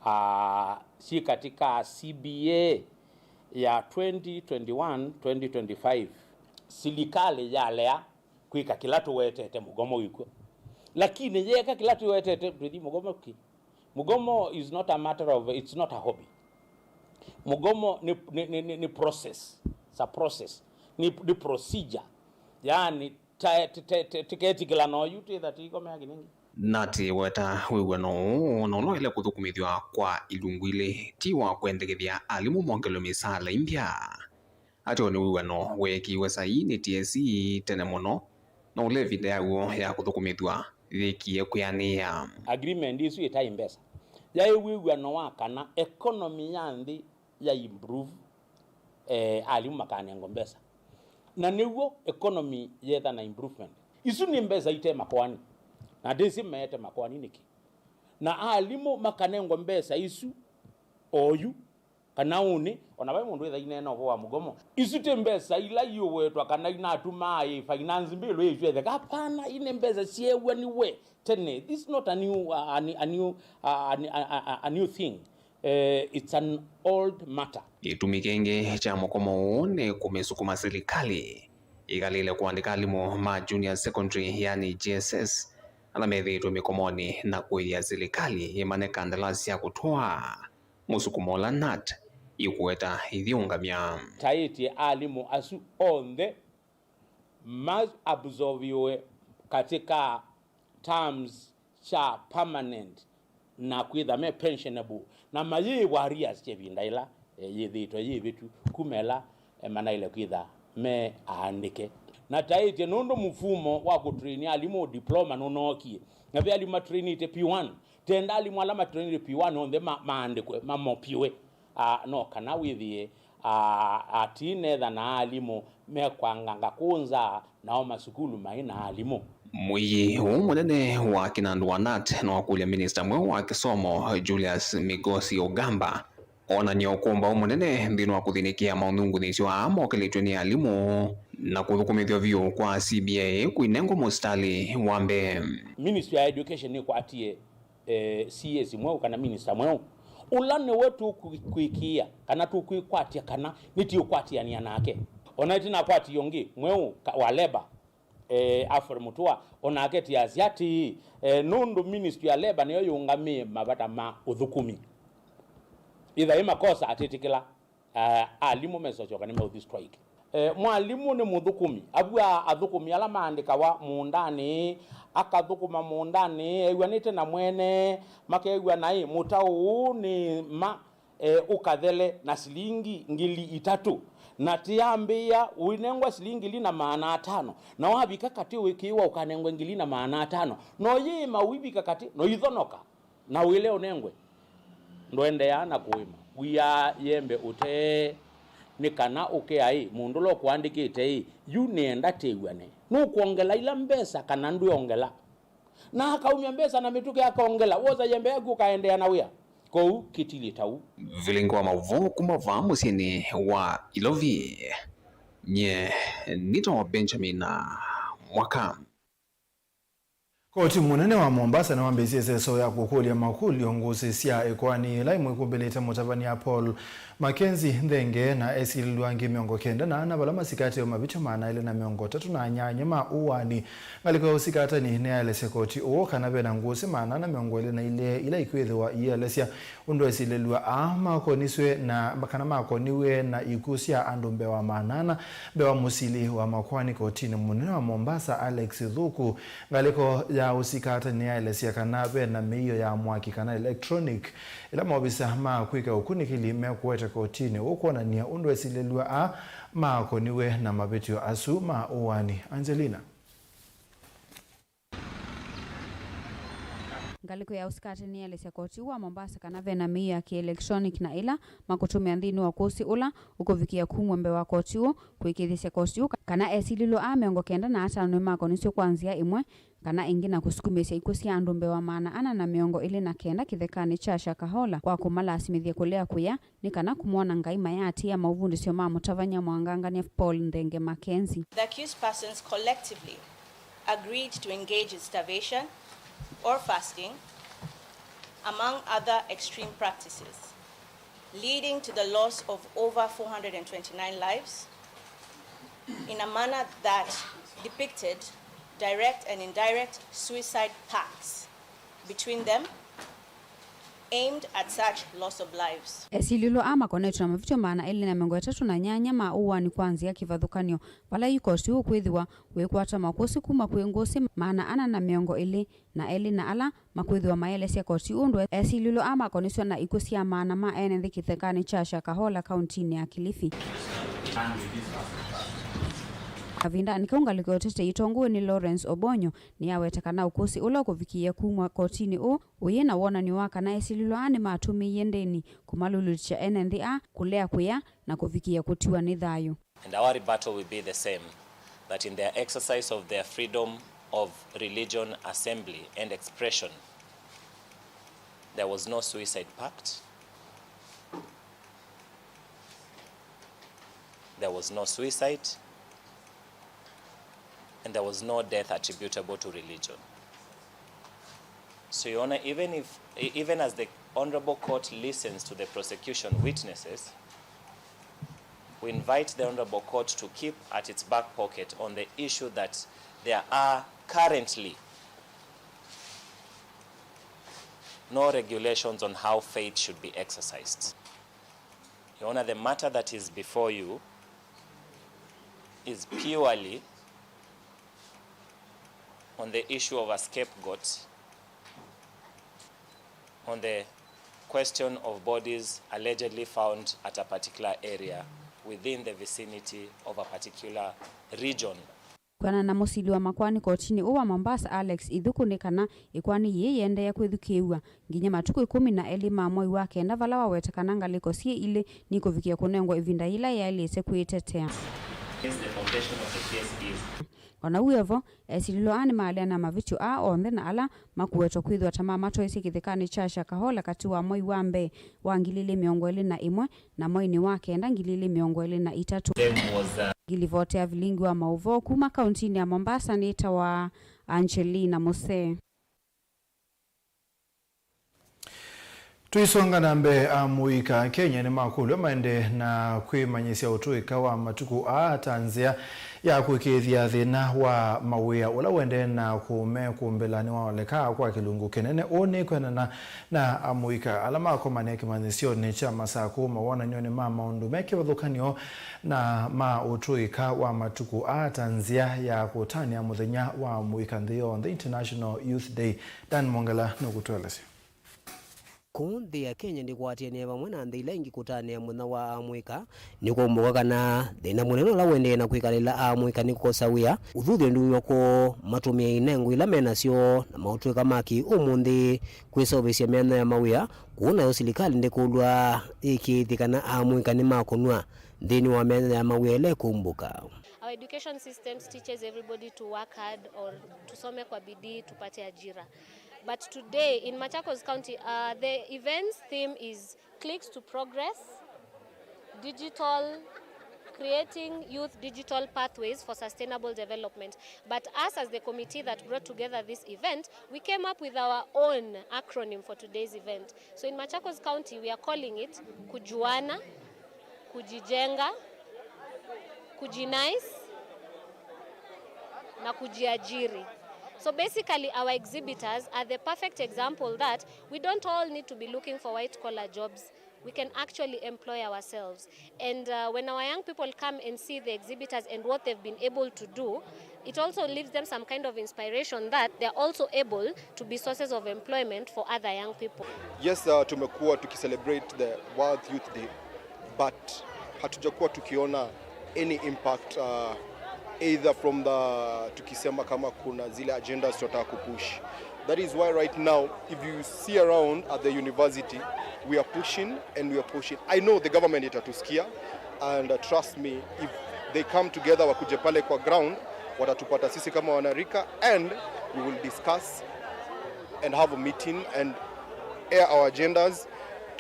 ah, syĩ katĩ ka C B A ya twenty twenty-one, twenty twenty-five. Silikalĩ yalea kwĩka kĩla tũwetete mũgomo wĩkw'o, lakini yeeka kĩla tũwetete tũthi mũgomo kĩ? Mugomo is not a matter of, it's not a hobby. Mugomo ni, ni, ni, ni, ni process. It's a process. Ni, ni procedure. Yani, ta-, ti-, ti-, ti-, tiketikila na oyu twitha tiikomea kiningi. Nat ĩweta wĩw'ano ũũ na ũla waĩle kũthũkũmĩthw'a kwa ilungu ilĩ ti wa kwendekethya alimũ mongelwe mĩsaala ĩmbya. Ateo nĩ wĩw'ano weekiiwe saii nĩ T S C tene mũno, na ũla ĩvinda yaw'o ya kũthũkũmĩthw'a yĩkie kwĩanĩĩa. Agreement ĩsu ĩtaĩ mbesa. Yaĩ wĩw'ano wa kana economy ya nthĩ ya improve, eh, alimũ makanengwa mbesa. Na nĩw'o economy yetha na improvement. Isu nĩ mbesa ite makoani. Na ndĩsĩ meete makoani nĩkĩ. Na alimũ makanengwa mbesa isu oyu, kana ũnĩ, ona vai mũndũ wĩtha ineena ũvoo wa mũgomo. Isu ti mbesa ila iũwetwa kana inatumaa ĩ finance bill ĩswetheka. Hapana, ii nĩ mbesa syeew'aniwe tene. This is not a new, uh, a, a new, uh, a, a, a, a new thing. Eh, it's an old matter. Kĩtumi kĩngĩ kya mũkomo ũũ nĩ kũmĩsukuma silikalĩ ĩkalĩle kũandĩka alimũ ma junior secondary, yani J S S, ala methĩĩtwe mĩkomonĩ na kũĩthya silikalĩ ĩmane kandalasi sya kũtwaa, mũsukumo ũla Nat ĩkũweta ithyũngamya. Taĩtye alimũ asu onthe ma absorbiwe katika terms sya permanent na kwĩtha me pensionable, na mayĩĩwa arrears kya ĩvinda ĩla, eh, yĩthĩĩtwe yĩvĩtu kuma ĩla, eh, manaĩle kwĩtha me aandĩke. Na taĩtye nũndũ mũfumo wa kũtrain alimũ diploma nũnookie, na ve alimũ matrainĩte P one, tenda alimũ ala matrainĩte P one onthe ma-, maandĩkwe, mamopiwe. Ah, no kana wĩthĩe, ah, atinetha na alimũ mekwanganga kũũ nza, nao masukulu maĩ na alimũ. Mũiĩ ũũ mũnene wa kĩnandũ wa Nat nĩwakũlya minista mweũ wa kĩsomo, Julius Migosi Ogamba, onany'a ũkũmbaũ mũnene nthĩnĩ wa kũthĩnĩkĩa maũnyungunyĩsyo aa mokĩlĩtw'e nĩ alimũ na kũthũkũmĩthw'a vyũ kwa C B A kũinengwa mũsitalĩ wa mbee. Ministry ya Education nĩkwatie eh, C A C mweũ kana minista mweũ, ũla nĩwe tũkwĩkĩĩa kana tũkwĩkwatya kana nĩtĩũkwatĩanĩa nake. Ona ĩtina kwatiie ũngĩ mweũ ka-, wa Labour, eh, Alfred Mutua, onake tiasya atĩĩ, eh, nũndũ ministry ya Labour nĩyo yĩũngamĩe mavata ma ũthũkũmi, ĩtha ĩ makosa atĩtĩkĩla. Ah, alimũ mesosyoka nĩmeũthi strike. Eh, mwalimũ nĩ mũthũkũmi. Avw'aa athũkũmi ala maandĩkawa mũũndanĩ, akathũkũma mũũndanĩ ew'anĩte na mwene, makew'a naĩ mũtaũ ũũ nĩ ma, eh, ũkathele na silingi ngili itatũ. Na tĩambĩĩa ũinengwa silingi ngili na maana atano. Na wavika katĩ ũĩkĩĩwa ũkanengwa ngili na maana atano. Na ũyĩĩma ũivika katĩ, na ũithonoka. Na ũile ũnengwe. Ndũendeea na kũĩma. Wiaa yembe ũtee. Nĩ kana ũkea ĩ, mũndũ ũla ũkũandĩkĩte ĩ, yu nĩenda tĩw'ane. Nũkwongela ila mbesa kana ndwĩongela? Na akaumya mbesa na mĩtũkĩ akongela. Wosa yembe yaku ũkaendeea na wĩa. Kwoou kĩtilye ta ũu. Vilingi wa maũvoo kuma vaa mũsyĩnĩ wa Ilovi. Nyie nĩtawa Benjamin Mwaka. Koti mũnene wa Mombasa nĩwambĩĩsye ĩseso ya kũkũlya makũlyo ngũsĩ sya ĩkoani ĩla ĩmwe ĩkumbĩlĩte mũtavany'a Paul Mackenzie Nthenge na esilĩlw'a angĩ mĩongo kenda na ana vala masikatĩwe mavĩtyo maana elĩ na mĩongo ĩtatũ na nyanya ma ũaani. Ngalĩko ya ũsikatani nĩyaelesya koti ũũ kana ve na ngũsĩ maana ana mĩongo ĩlĩ na ilĩ ila ikwĩthĩwa iielesya ũndũ esilĩlw'a aa makonisw'e na, kana makoniw'e na ikw'ũ sya andũ mbee wa maana ana mbee wa mũsili wa makoani kotinĩ mũnene wa Mombasa, Alex Thuku. Ngalĩko ya ũsikatani nĩyaelesya kana ve na mĩio ya mwaki kana electronic ĩla maovisa ma kwĩka ũkunĩkĩli mekũete kotinĩ ũkwonany'a ũndũ esilĩlw'a aa makoniw'e na mavĩtyo asu ma ũaani. Angelina. Ngalĩko ya ũsikatani nĩyaelesya koti wa Mombasa kana ve na mĩio ya kĩelekitroniki na ĩla makũtũmĩa nthĩnĩ wa ũkũsĩ ũla ũkũvikĩa kumw'a mbee wa koti ũũ, kũĩkĩĩthĩsya koti ũũ kana esilĩlw'a aa mĩongo kenda na atano nĩmakonisye kwa nzĩa ĩmwe kana ĩngĩ na kũsukumĩĩsya ikw'ũ sya andũ mbee wa maana ana na mĩongo ĩlĩ na kenda kĩthekanĩ kya Shakahola kwa kũmalasimĩthya kũlea kũya nĩ kana kũmwona Ngai mayaatĩĩa maũvundĩsyo ma mũtavany'a mwangangany'a Paul Nthenge Mackenzie. The accused persons collectively agreed to engage in starvation or fasting, among other extreme practices, leading to the loss of over four hundred and twenty-nine lives, in a manner that depicted direct and indirect suicide pacts between them, aimed at such loss of lives. Esilĩlwa aa makonetw'e na mavĩtyo maana elĩ na mĩongo ĩtatũ na nyanya ma ũaani kwa nzĩa kĩvathũkany'o, vala yu koti ũũ kwĩthĩwa wĩkwata makũsĩ kuma kwĩ ngũsĩ maana ana na mĩongo ĩlĩ na elĩ na ala makwĩthĩwa maelesya koti ũndũ esilĩlwa aa makonisw'a na ikw'ũ sya maana ma ene nthĩ kĩthekanĩ kya Shakahola kauntinĩ ya Kilifi. Kavindanĩ kau, ngalĩko ya ũteti ĩtongoew'e nĩ Lawrence Obonyo nĩyaweta kana ũkũsĩ ũla ũkũvikĩĩa kumw'a kotinĩ ũũ ũyĩ na wonany'o wa kana esilĩlwa aa nĩmatũmĩie ndĩni kũmalulutĩkya ene nthĩ aa kũlea kũya na kũvikĩĩa kũtiwa nĩ thayũ. And our rebuttal will be the same, that in their exercise of their freedom of religion, assembly, and expression, there was no suicide pact, there was no suicide, and there was no death attributable to religion. So, Your Honor, even if, e- even as the Honorable Court listens to the prosecution witnesses, we invite the Honorable Court to keep at its back pocket on the issue that there are currently no regulations on how faith should be exercised. Your Honor, the matter that is before you is purely on the issue of a scapegoat on the question of bodies allegedly found at a particular area within the vicinity of a particular region. Kwĩanana na mũsili wa makoani kotinĩ ũũ wa Mombasa, Alex Ithuku, nĩ kana ĩkoani yĩĩ yĩendee kwĩthukĩĩw'a nginya matukũ ĩkũmi na elĩ ma mwei wa kenda, vala waweta kana ngalĩko syĩ ilĩ nikũvikĩa kũnengwa ĩvinda yĩla yaĩlĩte kwĩtetea. Against the foundation of the case is O na ũu wĩ vo, esilĩlwa aa nĩmaleana na mavĩtyo aa onthe na ala makũwetwa kwĩthĩwa ta mamatoeesye kĩthekanĩ kya Shakahola katĩ wa mwei wa mbee wa ngili ilĩ mĩongo ĩlĩ na ĩmwe na mweinĩ wa kenda ngili ilĩ mĩongo ĩlĩ na itatũ. Them was, uh, Ngilivoti ya vilingi wa maũvoo kuma kauntinĩ ya Mombasa nĩtawa Angelina Musee. Tũisonga na mbee, amũika Kenya nĩmakũlw'a maendee na kwĩmanyĩsya ũtũĩka wa matukũ aa ta nzĩa ya kũĩkĩĩthya thĩna wa mawĩa ũla ũendee na kũmekũmbĩla nĩwaoleka kwa kĩlungu kĩnene. Ũũ nĩ kwĩanana na amũika ala makomanie kĩmanyĩsyonĩ kya Masakũ mawonany'onĩ ma maũndũ me kĩvathũkany'o na ma ũtũĩka wa matukũ aa ta nzĩa ya kũtanĩa mũthenya wa amũika nthĩ yonthe, International Youth Day. Dan Mwongela nũkũtũelesya. Kũũ nthĩ ya Kenya ndĩkwatĩanĩe vamwe na nthĩ ila ingĩ kũtanĩa mũthenya wa amũika, nĩkũmbũka kana thĩna mũnene ũla ũendee na kwĩkalĩla amũika nĩ kũkosa wĩa, ũthuthyo ndumw'a kwoo, matũmĩe inengo ila me nasyo, na maũtũĩka ma kĩ-ũmũnthĩ kwĩseũvĩsya mĩanya ya mawĩa, kũu nayo silikalĩ ndĩkũlw'a ĩkĩĩthye kana amũika nĩmakũnw'a nthĩnĩ wa mĩanya ya mawĩa ĩla ĩkũmbũka. Our education systems teaches everybody to work hard or tusome kwa bidii tupate ajira. But today in Machakos County, uh, the event's theme is Clicks to Progress, digital, creating youth digital pathways for sustainable development. But us as the committee that brought together this event, we came up with our own acronym for today's event. So in Machakos County, we are calling it Kujuana, Kujijenga, Kujinice, na Kujiajiri. So basically, our exhibitors are the perfect example that we don't all need to be looking for white collar jobs. We can actually employ ourselves. And uh, when our young people come and see the exhibitors and what they've been able to do, it also leaves them some kind of inspiration that they're also able to be sources of employment for other young people. Yes, uh, tumekuwa tukicelebrate the World Youth Day, but hatujakuwa tukiona any impact, uh, either from the, tukisema kama kuna zile agendas tunataka kupush. That is why right now, if you see around at the university, we are pushing and we are pushing. I know the government itatusikia, and, uh, trust me, if they come together, wakuje pale kwa ground, watatupata sisi kama wanarika, and we will discuss and have a meeting and air our agendas,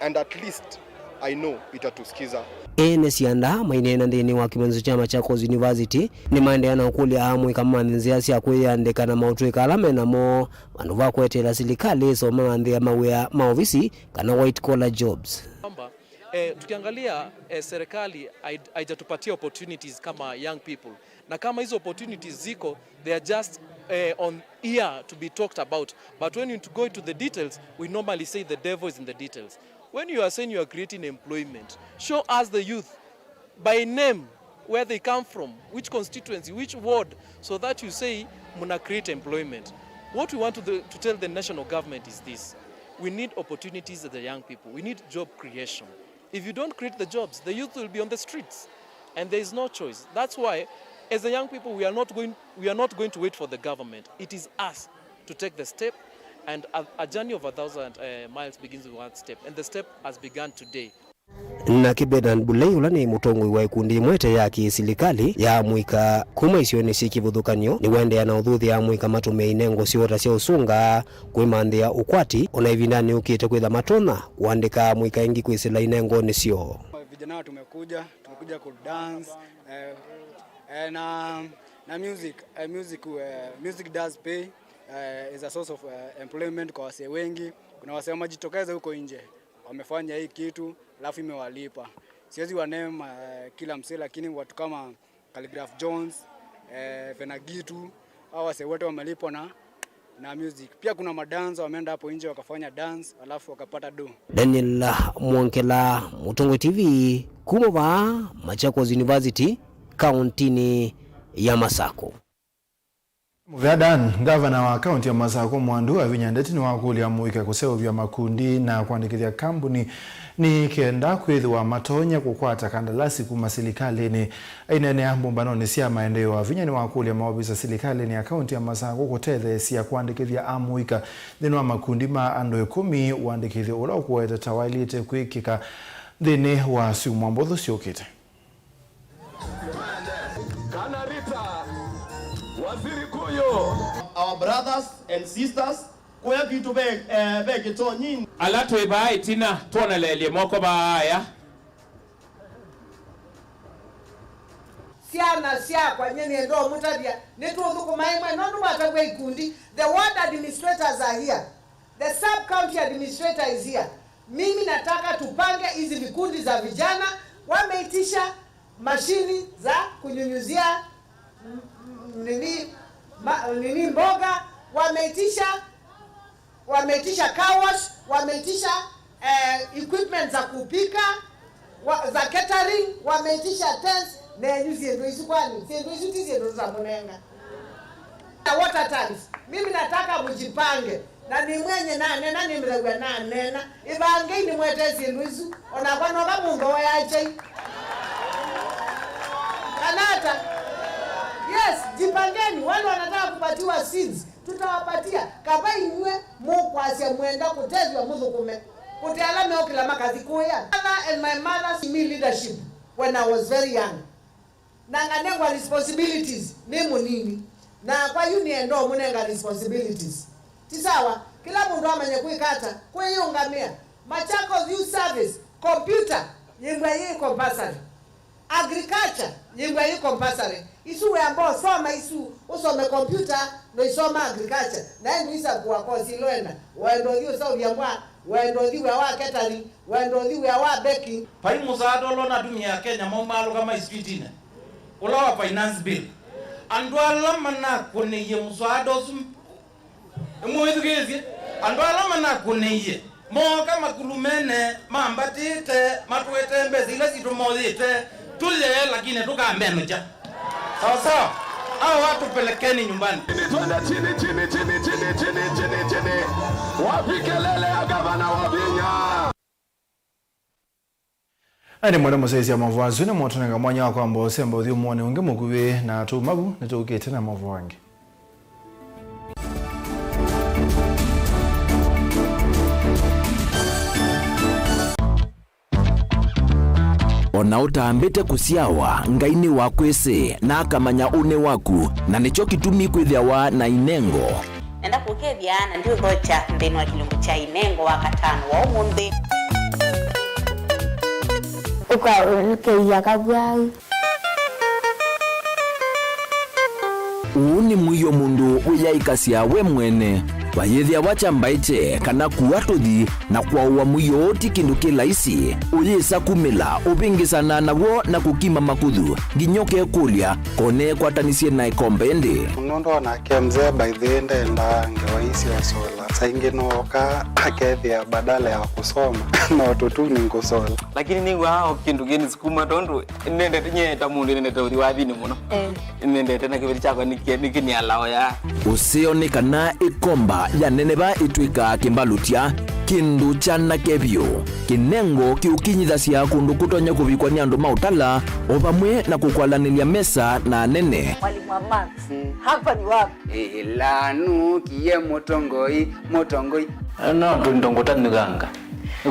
and at least I know itatusikiza. Ene syanda maineena nthĩnĩ wa kĩmanyĩsyo kya Machakos University nĩmaendeea na ũkũlya amũika mamanthe nzĩa sya kwĩyĩandĩka na maũtũĩka ala me namo, vandũ va kweteela silikalĩ ĩsoma manthĩa mawĩa ma ovisi kana white collar jobs. Kwamba Eh, tukiangalia, eh, serikali haij-, haijatupatia opportunities kama young people. Na kama hizo opportunities ziko, they are just, eh, on here to be talked about. But when you go into the details, we normally say the devil is in the details. When you are saying you are creating employment, show us the youth by name, where they come from, which constituency, which ward, so that you say muna create employment. What we want to, the, to tell the national government is this. We need opportunities as the young people. We need job creation. If you don't create the jobs, the youth will be on the streets. And there is no choice. That's why, as the young people, we are not going, we are not going to wait for the government. It is us to take the step, and a, a journey of a thousand, uh, miles begins with one step, and the step has begun today. Nake Bernard Bulei, ũla nĩ mũtongoi wa ikundi ĩmwe ĩte ya kĩsilikalĩ ya amũika kuma isionĩ syĩ kĩvathũkany'o, nĩwaendeea na ũthuthya amũika matũmĩe inengo syoo ta sya ũsunga, kwĩmanthĩa ũkwati, ona ĩvindanĩ yũkĩte kwĩtha matonya kũandĩka amũika aingĩ kwĩsĩla inengonĩ syoo. Vijana tumekuja, tumekuja ku dance, eh, eh, na, na music, eh, music, eh, music does pay, eh, is a source of, eh, employment kwa wasee wengi. Kuna wasee wamejitokeza huko nje, wamefanya hii kitu, alafu imewalipa. Siwezi wanema, eh, kila msee, lakini watu kama Calligraph Jones, eh, Fenagitu, hao wasee wote wamelipwa na, na music. Pia kuna madansa wameenda hapo nje wakafanya dance, alafu wakapata do. Daniel Mwongela, Mũtongoi T V, kuma vaa Machakos University, kauntinĩ ya Masako. Mũvea Dan, ngavana wa kaunti ya Masako Mwandu Wavinya Ndeti nĩwakũlya amũika kũseũvya makundi na kũandĩkĩthya kambuni nĩ kenda kwĩthĩwa matonya kũkwata kandalasi kuma silikalĩnĩ. Aineenea mbũmbanonĩ sya maendeeo, Wavinya nĩwakũlya maovisa silikalĩnĩ ya kaunti ya Masako kũtetheesya kũandĩkĩthya amũika nthĩnĩ wa makundi ma andũ ĩkũmi, ũandĩkĩthyo ũla ũkũete ta waĩlĩte kwĩkĩka nthĩnĩ wa syumwa mbũthũ syũkĩte. Kana Rita, Waziri Kuyu. Our brothers and sisters, kũya kwitũ ve, eh, ve kĩtonyinĩ. Ala twĩ vaa ĩtina, twoneleelye moko vaa aya. Syana syakwa, nyie nĩenda ũmũtavya, nĩtũthũkũma ĩmwe, nũndũ mwatavw'a ikundi, the ward administrators are here. The sub county administrator is here. Mimi nataka tupange hizi vikundi za vijana. Wameitisha mashini za kunyunyuzia, mm, mm, nini, ma, nini, mboga, wameitisha, wameitisha car wash, wameitisha, eh, equipment za kupika, wa, za catering, wameitisha tents, nenyu syĩndũ isu kwani? Syĩndũ isu ti syĩndũ tũtamũnenga. Na water tanks. Mimi nataka mjipange. Na nĩ mwenye nanena, nĩmĩthaw'a nanena. Ĩvangei nĩmwete syĩndũ isu. Onakwa noka mũndũ oya chai. Kana ata? Yes, jipangeni. Wale wanataka kupatiwa seeds, tutawapatia. Kava inyw'ĩ mũkwasya mwenda kũtethw'a mũthũkũme. Kũte ala meũkĩla makathi kũya. Father and my mother gave me leadership when I was very young. Na nganengwa responsibilities nĩ mũnini. Nakwa yu nĩenda ũmũnenga responsibilities. Ti sawa, kĩla mũndũ amanye kwĩka ata, kwĩyĩũngamĩa. Machakos Youth Service, computer, yĩmbwa yĩ compulsory. Agriculture, yĩmbwa yĩ compulsory. Isu wĩamba ũsoma isu, ũsome computer, na ũisoma agriculture. Na ĩndĩ isakuwa kosi ilo ena, wenda ũthi ũseũvya mbwa, wenda ũthi wĩa wa catering, wenda ũthi wĩa wa baking. Vai mũsaada ũla ũnatumie Akenya maumaalũka ma streetinĩ, ũla wa finance bill. Andũ ala manakũnĩie mũsaada ũsu, nĩmwĩthukĩĩsye? Andũ ala manakũnĩie mooka makulumene, mambatĩte, matũetee mbesa ila sitũ moyĩte, tũye, lakini tũkamenũkya. Sawa sawa? Hao watu pelekeni nyumbani. Twende chini, chini, chini. Wapi kelele ya gavana Wavinya? Aĩ nĩ mwene mũsyaĩĩsya maũvoo asu nĩmũtũnenga mwanya wa kwamba ũsemba ũthyũmũonĩ ũngĩ mũkuvĩ na tũuma vu nĩtũkĩte na maũvoo angĩ. O na ũtambĩte kũsyawa, Ngai nĩwakwĩsĩ, na akamanya ũnĩ waku, na nĩkyo kĩtumi kwĩthĩawa na inengo. Nenda kũkethya na ndiũthokya nthĩnĩ wa kĩlungu kya inengo wa katano wa ũmũnthĩ. Ũkaũlũkĩia kavwau. Ũũ nĩ mũio mũndũ wĩyaĩkasya we mwene. Vayĩthĩawa kyambaĩkye kana kua tũthi na kwaũa mũio ti kĩndũ kĩ laisi. Ũyĩsa kumĩla, ũvĩngĩsana naw'o na kũkima makuthu, nginya ũkekũlya, kone kwatanisye na ĩkombe ĩndĩ. Nũndũ onake mzee by the way ndendaa ngewa ii sya sola. Saa ingĩ nooka akethĩa badala ya kũsoma, no tũtuni ngũsola. Lakini nĩw'aa o kĩndũ kĩnisukuma tondũ nĩnendete, nyie ta mũndũ nĩnendete ũthi wathinĩ mũno. Eh. Nĩnendete na kĩveti kyakwa nĩkĩ-, nĩkĩnialaa ya. Ũseo nĩ kana ĩkomba ya neneva ĩtw'ĩkaa kĩmbalũtya, kĩndũ kyanake vyũ. Kĩnengo kĩũkinyithasya kũndũ kũtonya kũvikwa nĩ andũ ma ũtala, o vamwe na kũkwalanĩlya mesa na anene. Mwalimu wa maths, hapa ni wapi? Ĩla nũkie mũtongoi, mũtongoi. No tũndongota nĩganga.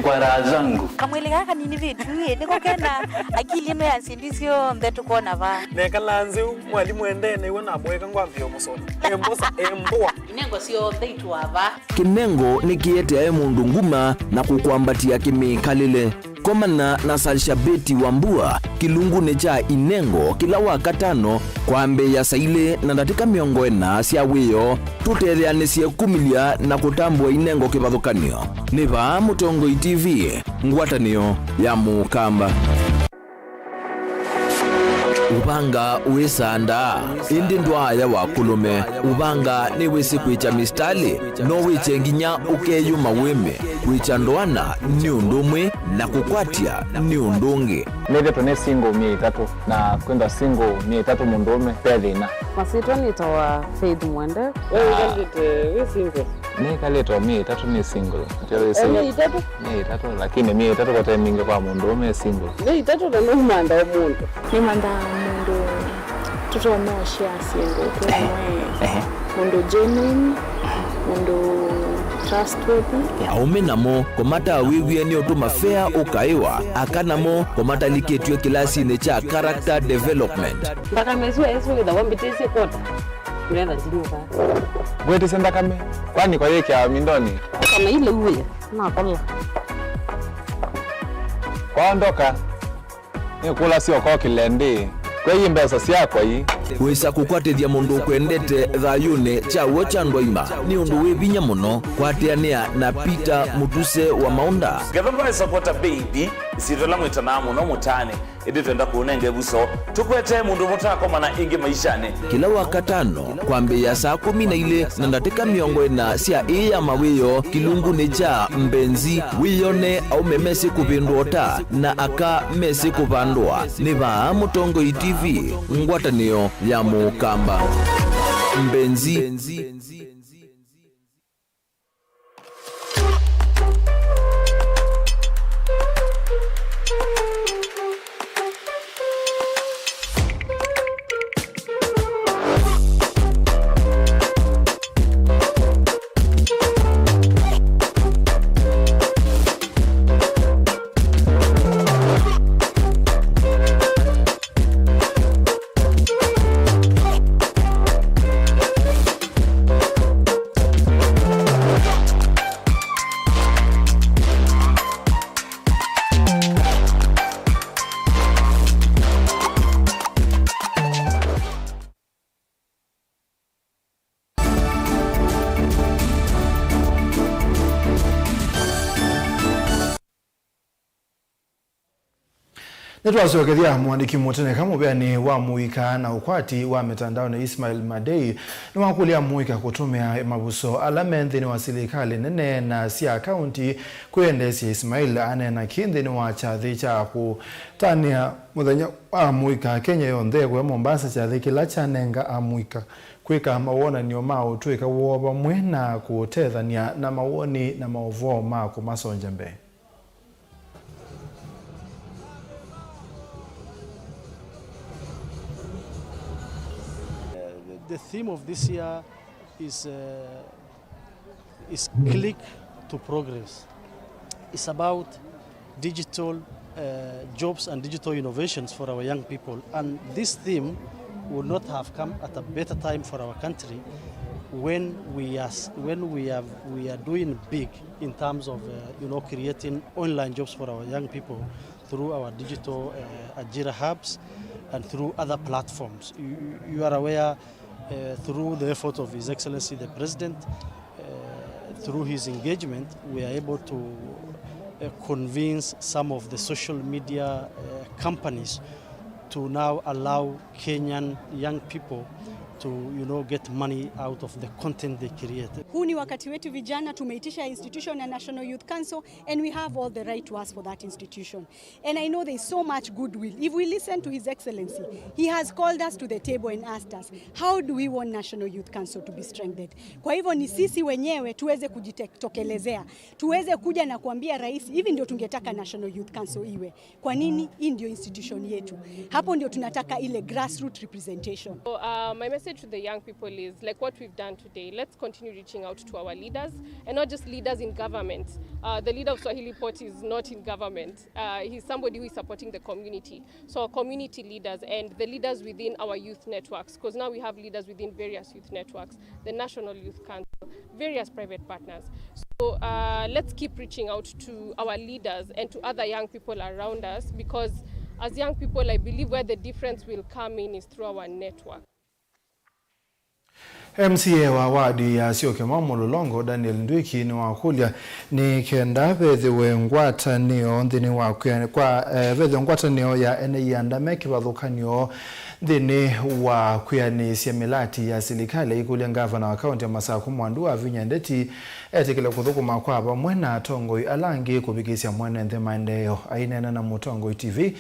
Kwa raha zangu. Kamwĩlĩ gaka nini vitu ĩ, nĩko kena akili ĩno ya syĩndũ syonthe tũkona va. Nekala nzeu, mwalimũ endee nĩw'o namwĩka ngwambĩĩa kũsoma. Embosa, embũa. Inengo syonthe itũa va. Kĩnengo nĩkĩeteae mũndũ nguma na kũkwambatĩa kĩmĩkalĩle. Komana na Salshabeti Wambua kĩlungunĩ kya Inengo kĩla Wakatano kwambĩĩa saa ilĩ na ndatĩka mĩongo ĩna sya wĩoo, tũtetheanĩsye kumĩlya na kũtambũa Inengo kĩvathũkany'o. Nĩ vaa Mũtongoi T V, ngwatanĩo ya Mũkamba. Ũvanga wĩsandaa, ĩndĩ ndwaaya wa kũlũme. Ũvanga nĩwĩsĩ kwĩkya mĩsitalĩ, no wĩkye nginya ũkeyũma wĩme. Kwĩkya ndoana nĩ ũndũ ũmwe, na kũkwatya nĩ ũndũ ũngĩ. Nĩthĩtwe nĩ single myei ĩtatũ, na kwĩthwa single myei ĩtatũ mũndũũme, ve thĩna. Masyĩtwa nĩtawa Faith Mwende. Wewe ũkalĩte wĩ single? Nĩkalĩte o myei ĩtatũ nĩ single. Ndio wĩ single. Myei ĩtatũ? Myei ĩtatũ, lakini myei ĩtatũ kote mingĩ kwa mũndũũme e single. Myei ĩtatũ na nũmandaa mũndũ. Nĩmandaa mũndũ tũtonya ũshare syĩndũ twĩ amwe. Ehe. Mũndũ genuine, mũndũ trustworthy. Aũme namo kũmatawĩw'e nĩ ũtũma fea ũkaĩwa, aka namo kũmatalikĩtw'e kĩlasinĩ kya character development. Nthakame ĩsu ĩsu wĩthawa mbĩtĩsye kota. Ndĩrenda ndinyuka. Ngwĩtĩsye nthakame, kwani kwa yĩkĩawa mindonĩ? Kana ile uwe, nakola. Kwaondoka. Nĩkũlasya ũkokĩle ndĩ, kwei mbesa syakwa ii. Wĩsa kũkwatĩthya mũndũ ũkwendete thayũnĩ kya w'o kya ndwaima nĩ ũndũ wĩ vinya mũno. Kwatĩanĩa na Peter Mũtuse wa Maũnda. Ngetha mbae supporter baby, isyĩtwa ĩla mwĩtanaa mũno mũtaanĩ, ĩndĩ twenda kũũnenge vuso. Tũkwetee mũndũ mũtakomana ĩngĩ maishanĩ. Kĩla Wakatano, kwambĩĩa saa kũmi na ilĩ na ndatĩka mĩongo ĩna sya ĩĩ ya mawĩoo kĩlungunĩ kya Mbenzi, wĩyone aũme mesĩ kũvĩndũa ũta na aka mesĩ kũvandũa. Nĩ vaa Mũtongoi T V, ngwatanĩo ya Mũkamba. Mbenzi. Nĩtwasyokethya mũandĩki mũteneka mũvĩanĩ wa mũika na ũkwati wa mĩtandaonĩ Ismail Madei nĩwakũlya amũika kũtũmĩa mavuso ala me nthĩnĩ wa silikalĩ nene na sya kaunti kwĩendeesya. Ismail aneena kĩ nthĩnĩ wa kyathĩ kya kũtanĩa mũthenya wa amũika Kenya yonthe kũya Mombasa, kyathĩ kĩla kyanenga amũika kwĩka mawonany'o ma ũtũĩka woo vamwe na kũtethany'a na mawoni na maũvoo ma kũmasongya mbee. Uh, the, the theme of this year is, uh, is Click to Progress. It's about digital, uh, jobs and digital innovations for our young people. And this theme would not have come at a better time for our country when we are s-, when we have, we are doing big in terms of, uh, you know, creating online jobs for our young people through our digital, uh, Ajira hubs and through other platforms. You, you, you are aware, uh, through the effort of His Excellency the President, uh, Through his engagement, we are able to uh, convince some of the social media uh, companies to now allow Kenyan young people to, you know, get money out of the content they create. Huu ni wakati wetu vijana, tumeitisha institution ya National Youth Council and we have all the right to ask for that institution. And I know there is so much goodwill. If we listen to His Excellency, he has called us to the table and asked us, how do we want National Youth Council to be strengthened? Kwa hivyo ni sisi wenyewe tuweze kujitokelezea, tuweze kuja na kuambia rais, hivi ndio tungetaka National Youth Council iwe. Kwa nini? Hii ndio institution yetu. Hapo ndio tunataka ile grassroots representation. So, uh, my message to the young people is, like what we've done today, let's continue reaching out to our leaders, and not just leaders in government. Uh, the leader of Swahili Pot is not in government. Uh, he's somebody who is supporting the community. So our community leaders and the leaders within our youth networks, because now we have leaders within various youth networks, the National Youth Council, various private partners. So uh, let's keep reaching out to our leaders and to other young people around us, because as young people, I believe where the difference will come in is through our network. M C A wa wadi ya Syokimau Mulolongo, Daniel Ndwiki, nĩwakũlya nĩ kenda vethĩwe ngwatanĩo nthĩnĩ wa kwĩa-, kwa, eh, vethĩwe ngwatanĩo ya ene ianda me kĩvathũkany'o nthĩnĩ wa kwĩanĩsya mĩlati ya silikalĩ. Aikũlya ngavana wa kaunti ya Masakũ Mwandu Wavinya Ndeti etĩkĩle kũthũkũma kwa vamwe na atongoi ala angĩ kũvikĩsya mwene nthĩ maendeeo. Aineena na Mũtongoi T V,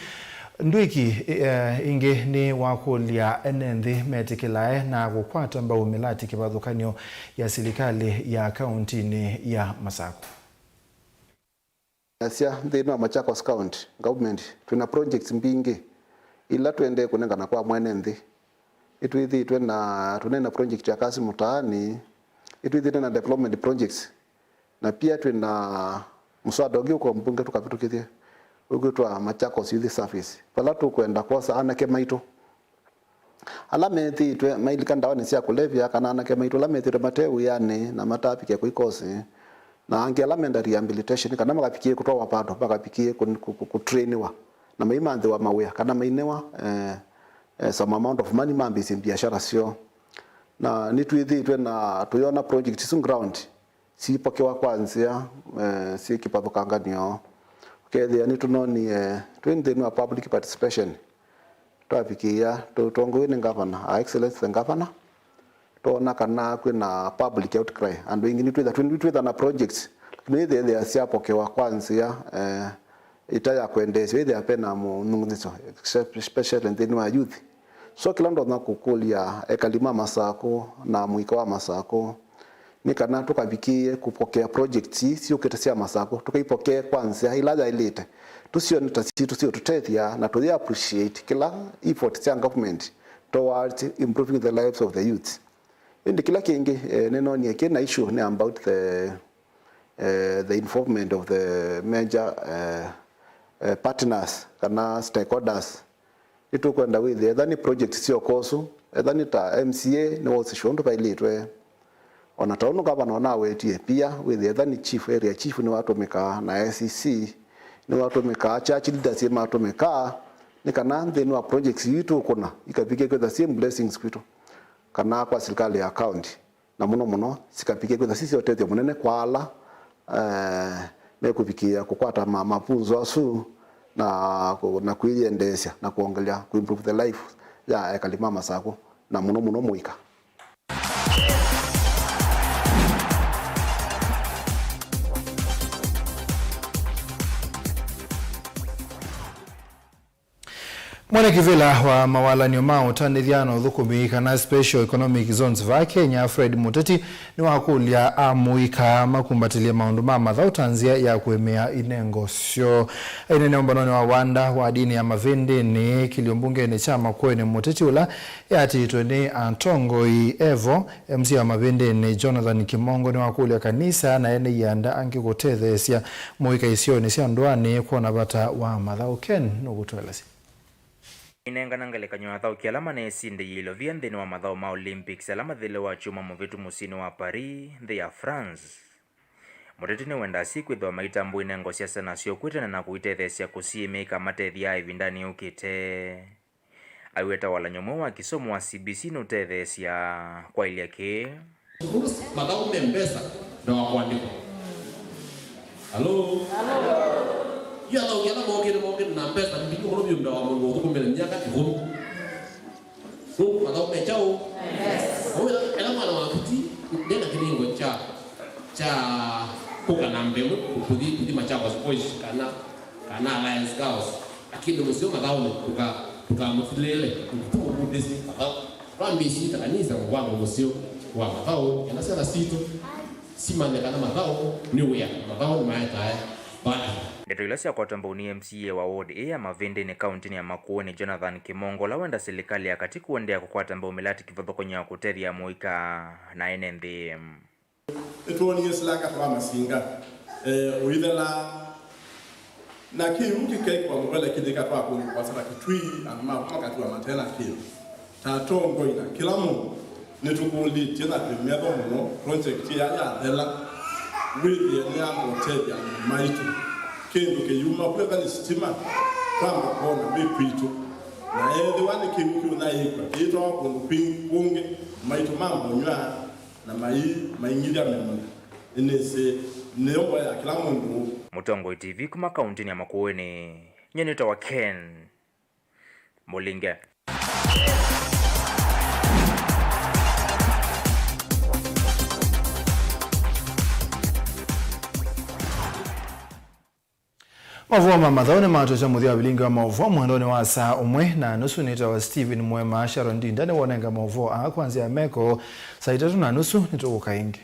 Ndwiki, eh, ĩngĩ nĩwakũlya ene nthĩ metĩkĩlae na kũkwata mbau mĩlati kĩvathũkany'o ya silikalĩ ya kauntinĩ ya Masakũ. Asya, nthĩnĩ wa Machakos County Government, twĩna projects mbingĩ ila tũendee kũnengana kwa mwene nthĩ. Nĩtwĩthĩĩtwe na, tũnena project ya Kazi Mtaani, nĩtwĩthĩĩtwe na development projects, na pia twĩna mũswada ũngĩ ũko mbunge tũkavĩtũkĩthye ũkwĩtwa Machakos Youth Service, vala tũkwenda kwosa anake maitũ ala methĩĩtwe mailika ndawanĩ sya kũlevya, kana anake maitũ ala methĩĩtwe mate wĩanĩ na matavikĩa kũi kosi, na angĩ ala menda rehabilitation, kana makavikĩe kũtwawa bado, makavikĩe kũ-, kũ-, kũ-, kũtrainiwa, na maimanthĩwa mawĩa, kana mainewa, eh, eh, some amount of money mambĩĩsye biashara syoo. Na nĩtwĩthĩĩtwe na tũyona project isu ground siipokewa kwa nzĩa, eh, syĩ kĩvathũkanganyo. Ũkethĩa nĩtũnonie twĩ nthĩnĩ wa public participation, twavikĩĩa tũtongoew'e nĩ ngavana, Her Excellency the Governor, twoona kana kwĩna public outcry. Andũ aingĩ nĩtwĩtha, twĩ-, nĩtwĩtha na projects, lakini nĩthĩthĩa syapokewa kwa nzĩa, eh, ĩta ya kwendeesya, ĩthĩa pena mũnung'unĩsyo, especially nthĩnĩ wa youth. So kĩla ndonya kũkũlya ekali ma Masakũ na mũika wa Masakũ, nĩ kana tũkavikĩĩe kũpokea projects ii syũkĩte sya Masakũ, tũkaipokee kwa nzĩa ĩla yaĩlĩte, tũsyone ta sitũ siũtũtethya, na tũyĩ appreciate kĩla effort sya government towards improving the lives of the youths. Ĩndĩ kĩla kĩngĩ, eh, nĩnonie kĩ na issue nĩ about the, eh, the involvement of the major, eh, eh, partners kana stakeholders. Nĩtũkwenda wĩthĩe etha nĩ project syoka ũsu, etha nĩ ta M C A nĩwausĩsw'a ũndũ vaĩlĩtwe. O na ta ũndũ ngavana ũnawetie, pia wĩthĩe etha nĩ chief, area chief nĩwatũmĩkaa, na A C C nĩwatũmĩkaa, church leaders nĩmatũmĩkaa, nĩ kana nthĩnĩ wa projects ii tũkũna ikavikĩe kwĩtha syĩ blessings kwitũ kana kwa silikalĩ ya county, na mũno mũno sikavikĩe kwĩtha syĩ sya ũtethyo mũnene kwa ala, eh, mekũvikĩĩa kũkwata ma-, mafunzo asu na kũ-, na kwĩyendeesya na kwongelea kũ improve the life ya ekali ma Masakũ, na mũno mũno mũika. Mwene kĩvĩla wa mawalany'o ma ũtanĩthya na ũthũkũmi, kana Special Economic Zones, vaa Kenya, Fred Mũteti, nĩwakũlya amũika makumbatĩlye maũndũ ma mathaũ ta nzĩa ya kũĩmĩa inengo syoo. Aineenea ũmbanonĩ wa wanda wa ndini ya Mavĩndĩnĩ, kĩlio mbungenĩ kya Makueni, Mũteti ũla eatĩĩtwe nĩ atongoi evo, M C A wa Mavĩndĩnĩ Jonathan Kimongo nĩwakũlya kanisa na ene ianda angĩ kũtetheesya mũika isionĩ sya ndũanĩ kwona vata wa mathaũ. Ken nũkũtũelesya. Inengana ngelekany'o athaũki ala maneesindĩie ilovia nthĩnĩ wa mathaũ ma Olympics ala mathelile wakyumwa mũvĩtu mũsyĩnĩ wa Paris, nthĩ ya France. Mũteti nĩwendaa syĩkwĩthĩwa maitambũa inengo sya syana syoo kwĩ tene na kũitetheesya kũsiĩmĩa ikamatethya ĩvindanĩ yũkĩte. Aiweta walany'o mweũ wa kĩsomo wa C B C nũtetheesya kwaĩlya kĩĩ. Rules, mathaũ me mbesa. Nda wa kũandĩkwa. Alo? Yu athaũki ala mokĩte, mokĩte na mbesa mbingĩ mũno vyũ nda wa mũndũ ũthũkũmĩte myaka ĩkũmi. Nũndũ mathaũ me kyaũ? Vau ĩla, ĩla mwana wa fiti ndena kĩnĩngo kya, kya kũka namba ĩmwe, kũthi, kũthi Machakos Boys kana, kana Alliance Girls. Lakini mũseo mathaũnĩ, tũka-, tũkamũtilĩĩle, tũmũvundĩsye mathaũ. Twambĩĩsye ta kanisa mũvano mũseo wa mathaũ, ena syana sitũ simanye kana mathaũ nĩ wĩa, mathaũ nĩmaetae value. Ndeto ila syakwata mbau nĩ M C A wa ward ĩĩ ya Mavindini kauntinĩ ya Makueni, Jonathan Kimongo, ũla wenda silikalĩ ya katĩ kũendeea kũkwata mbau mĩlatĩ kĩvathũkany'o ya kũtethya amũika na ene nthĩ. Nĩtwonie silanga twa masinga, eh, ũithela na kĩu kĩkekwa mũvele kĩthĩka twa kũndũ kwasata Kitui, andũ ma makatiwa matena kĩndũ. Ta atongoi na kĩla mũndũ, nĩtũkũlĩtye na twĩ metho mũno project ya yathela, wĩthĩe nĩyamba ũtethya andũ maitũ. Kĩndũ kĩyuma kwetha nĩ sitima, twamba kwona wĩ kwitũ. Na ethĩwa nĩ kĩu kĩũnaĩĩkw'a kĩitwawa kũndũ kwĩ kũngĩ, maitũ mambonywa na mai, maing'ithya mĩmũnda. Nĩnĩsĩ nĩyo mboya ya kĩla mũndũ. Mũtongoi T V kuma kauntinĩ ya Makueni, nyie nĩtawa Ken Mũlinge. Maũvoo ma mathaũ nĩmatwĩsya mũthya wa vilingi wa maũvoo mwendonĩ wa saa ũmwe na nusu. Nĩtawa Stephen Mwema. Sharon Ndinda nĩwonenga maũvoo aa kwa nzĩa ya meko. Saa itatũ na nusu nĩtũkũka ĩngĩ.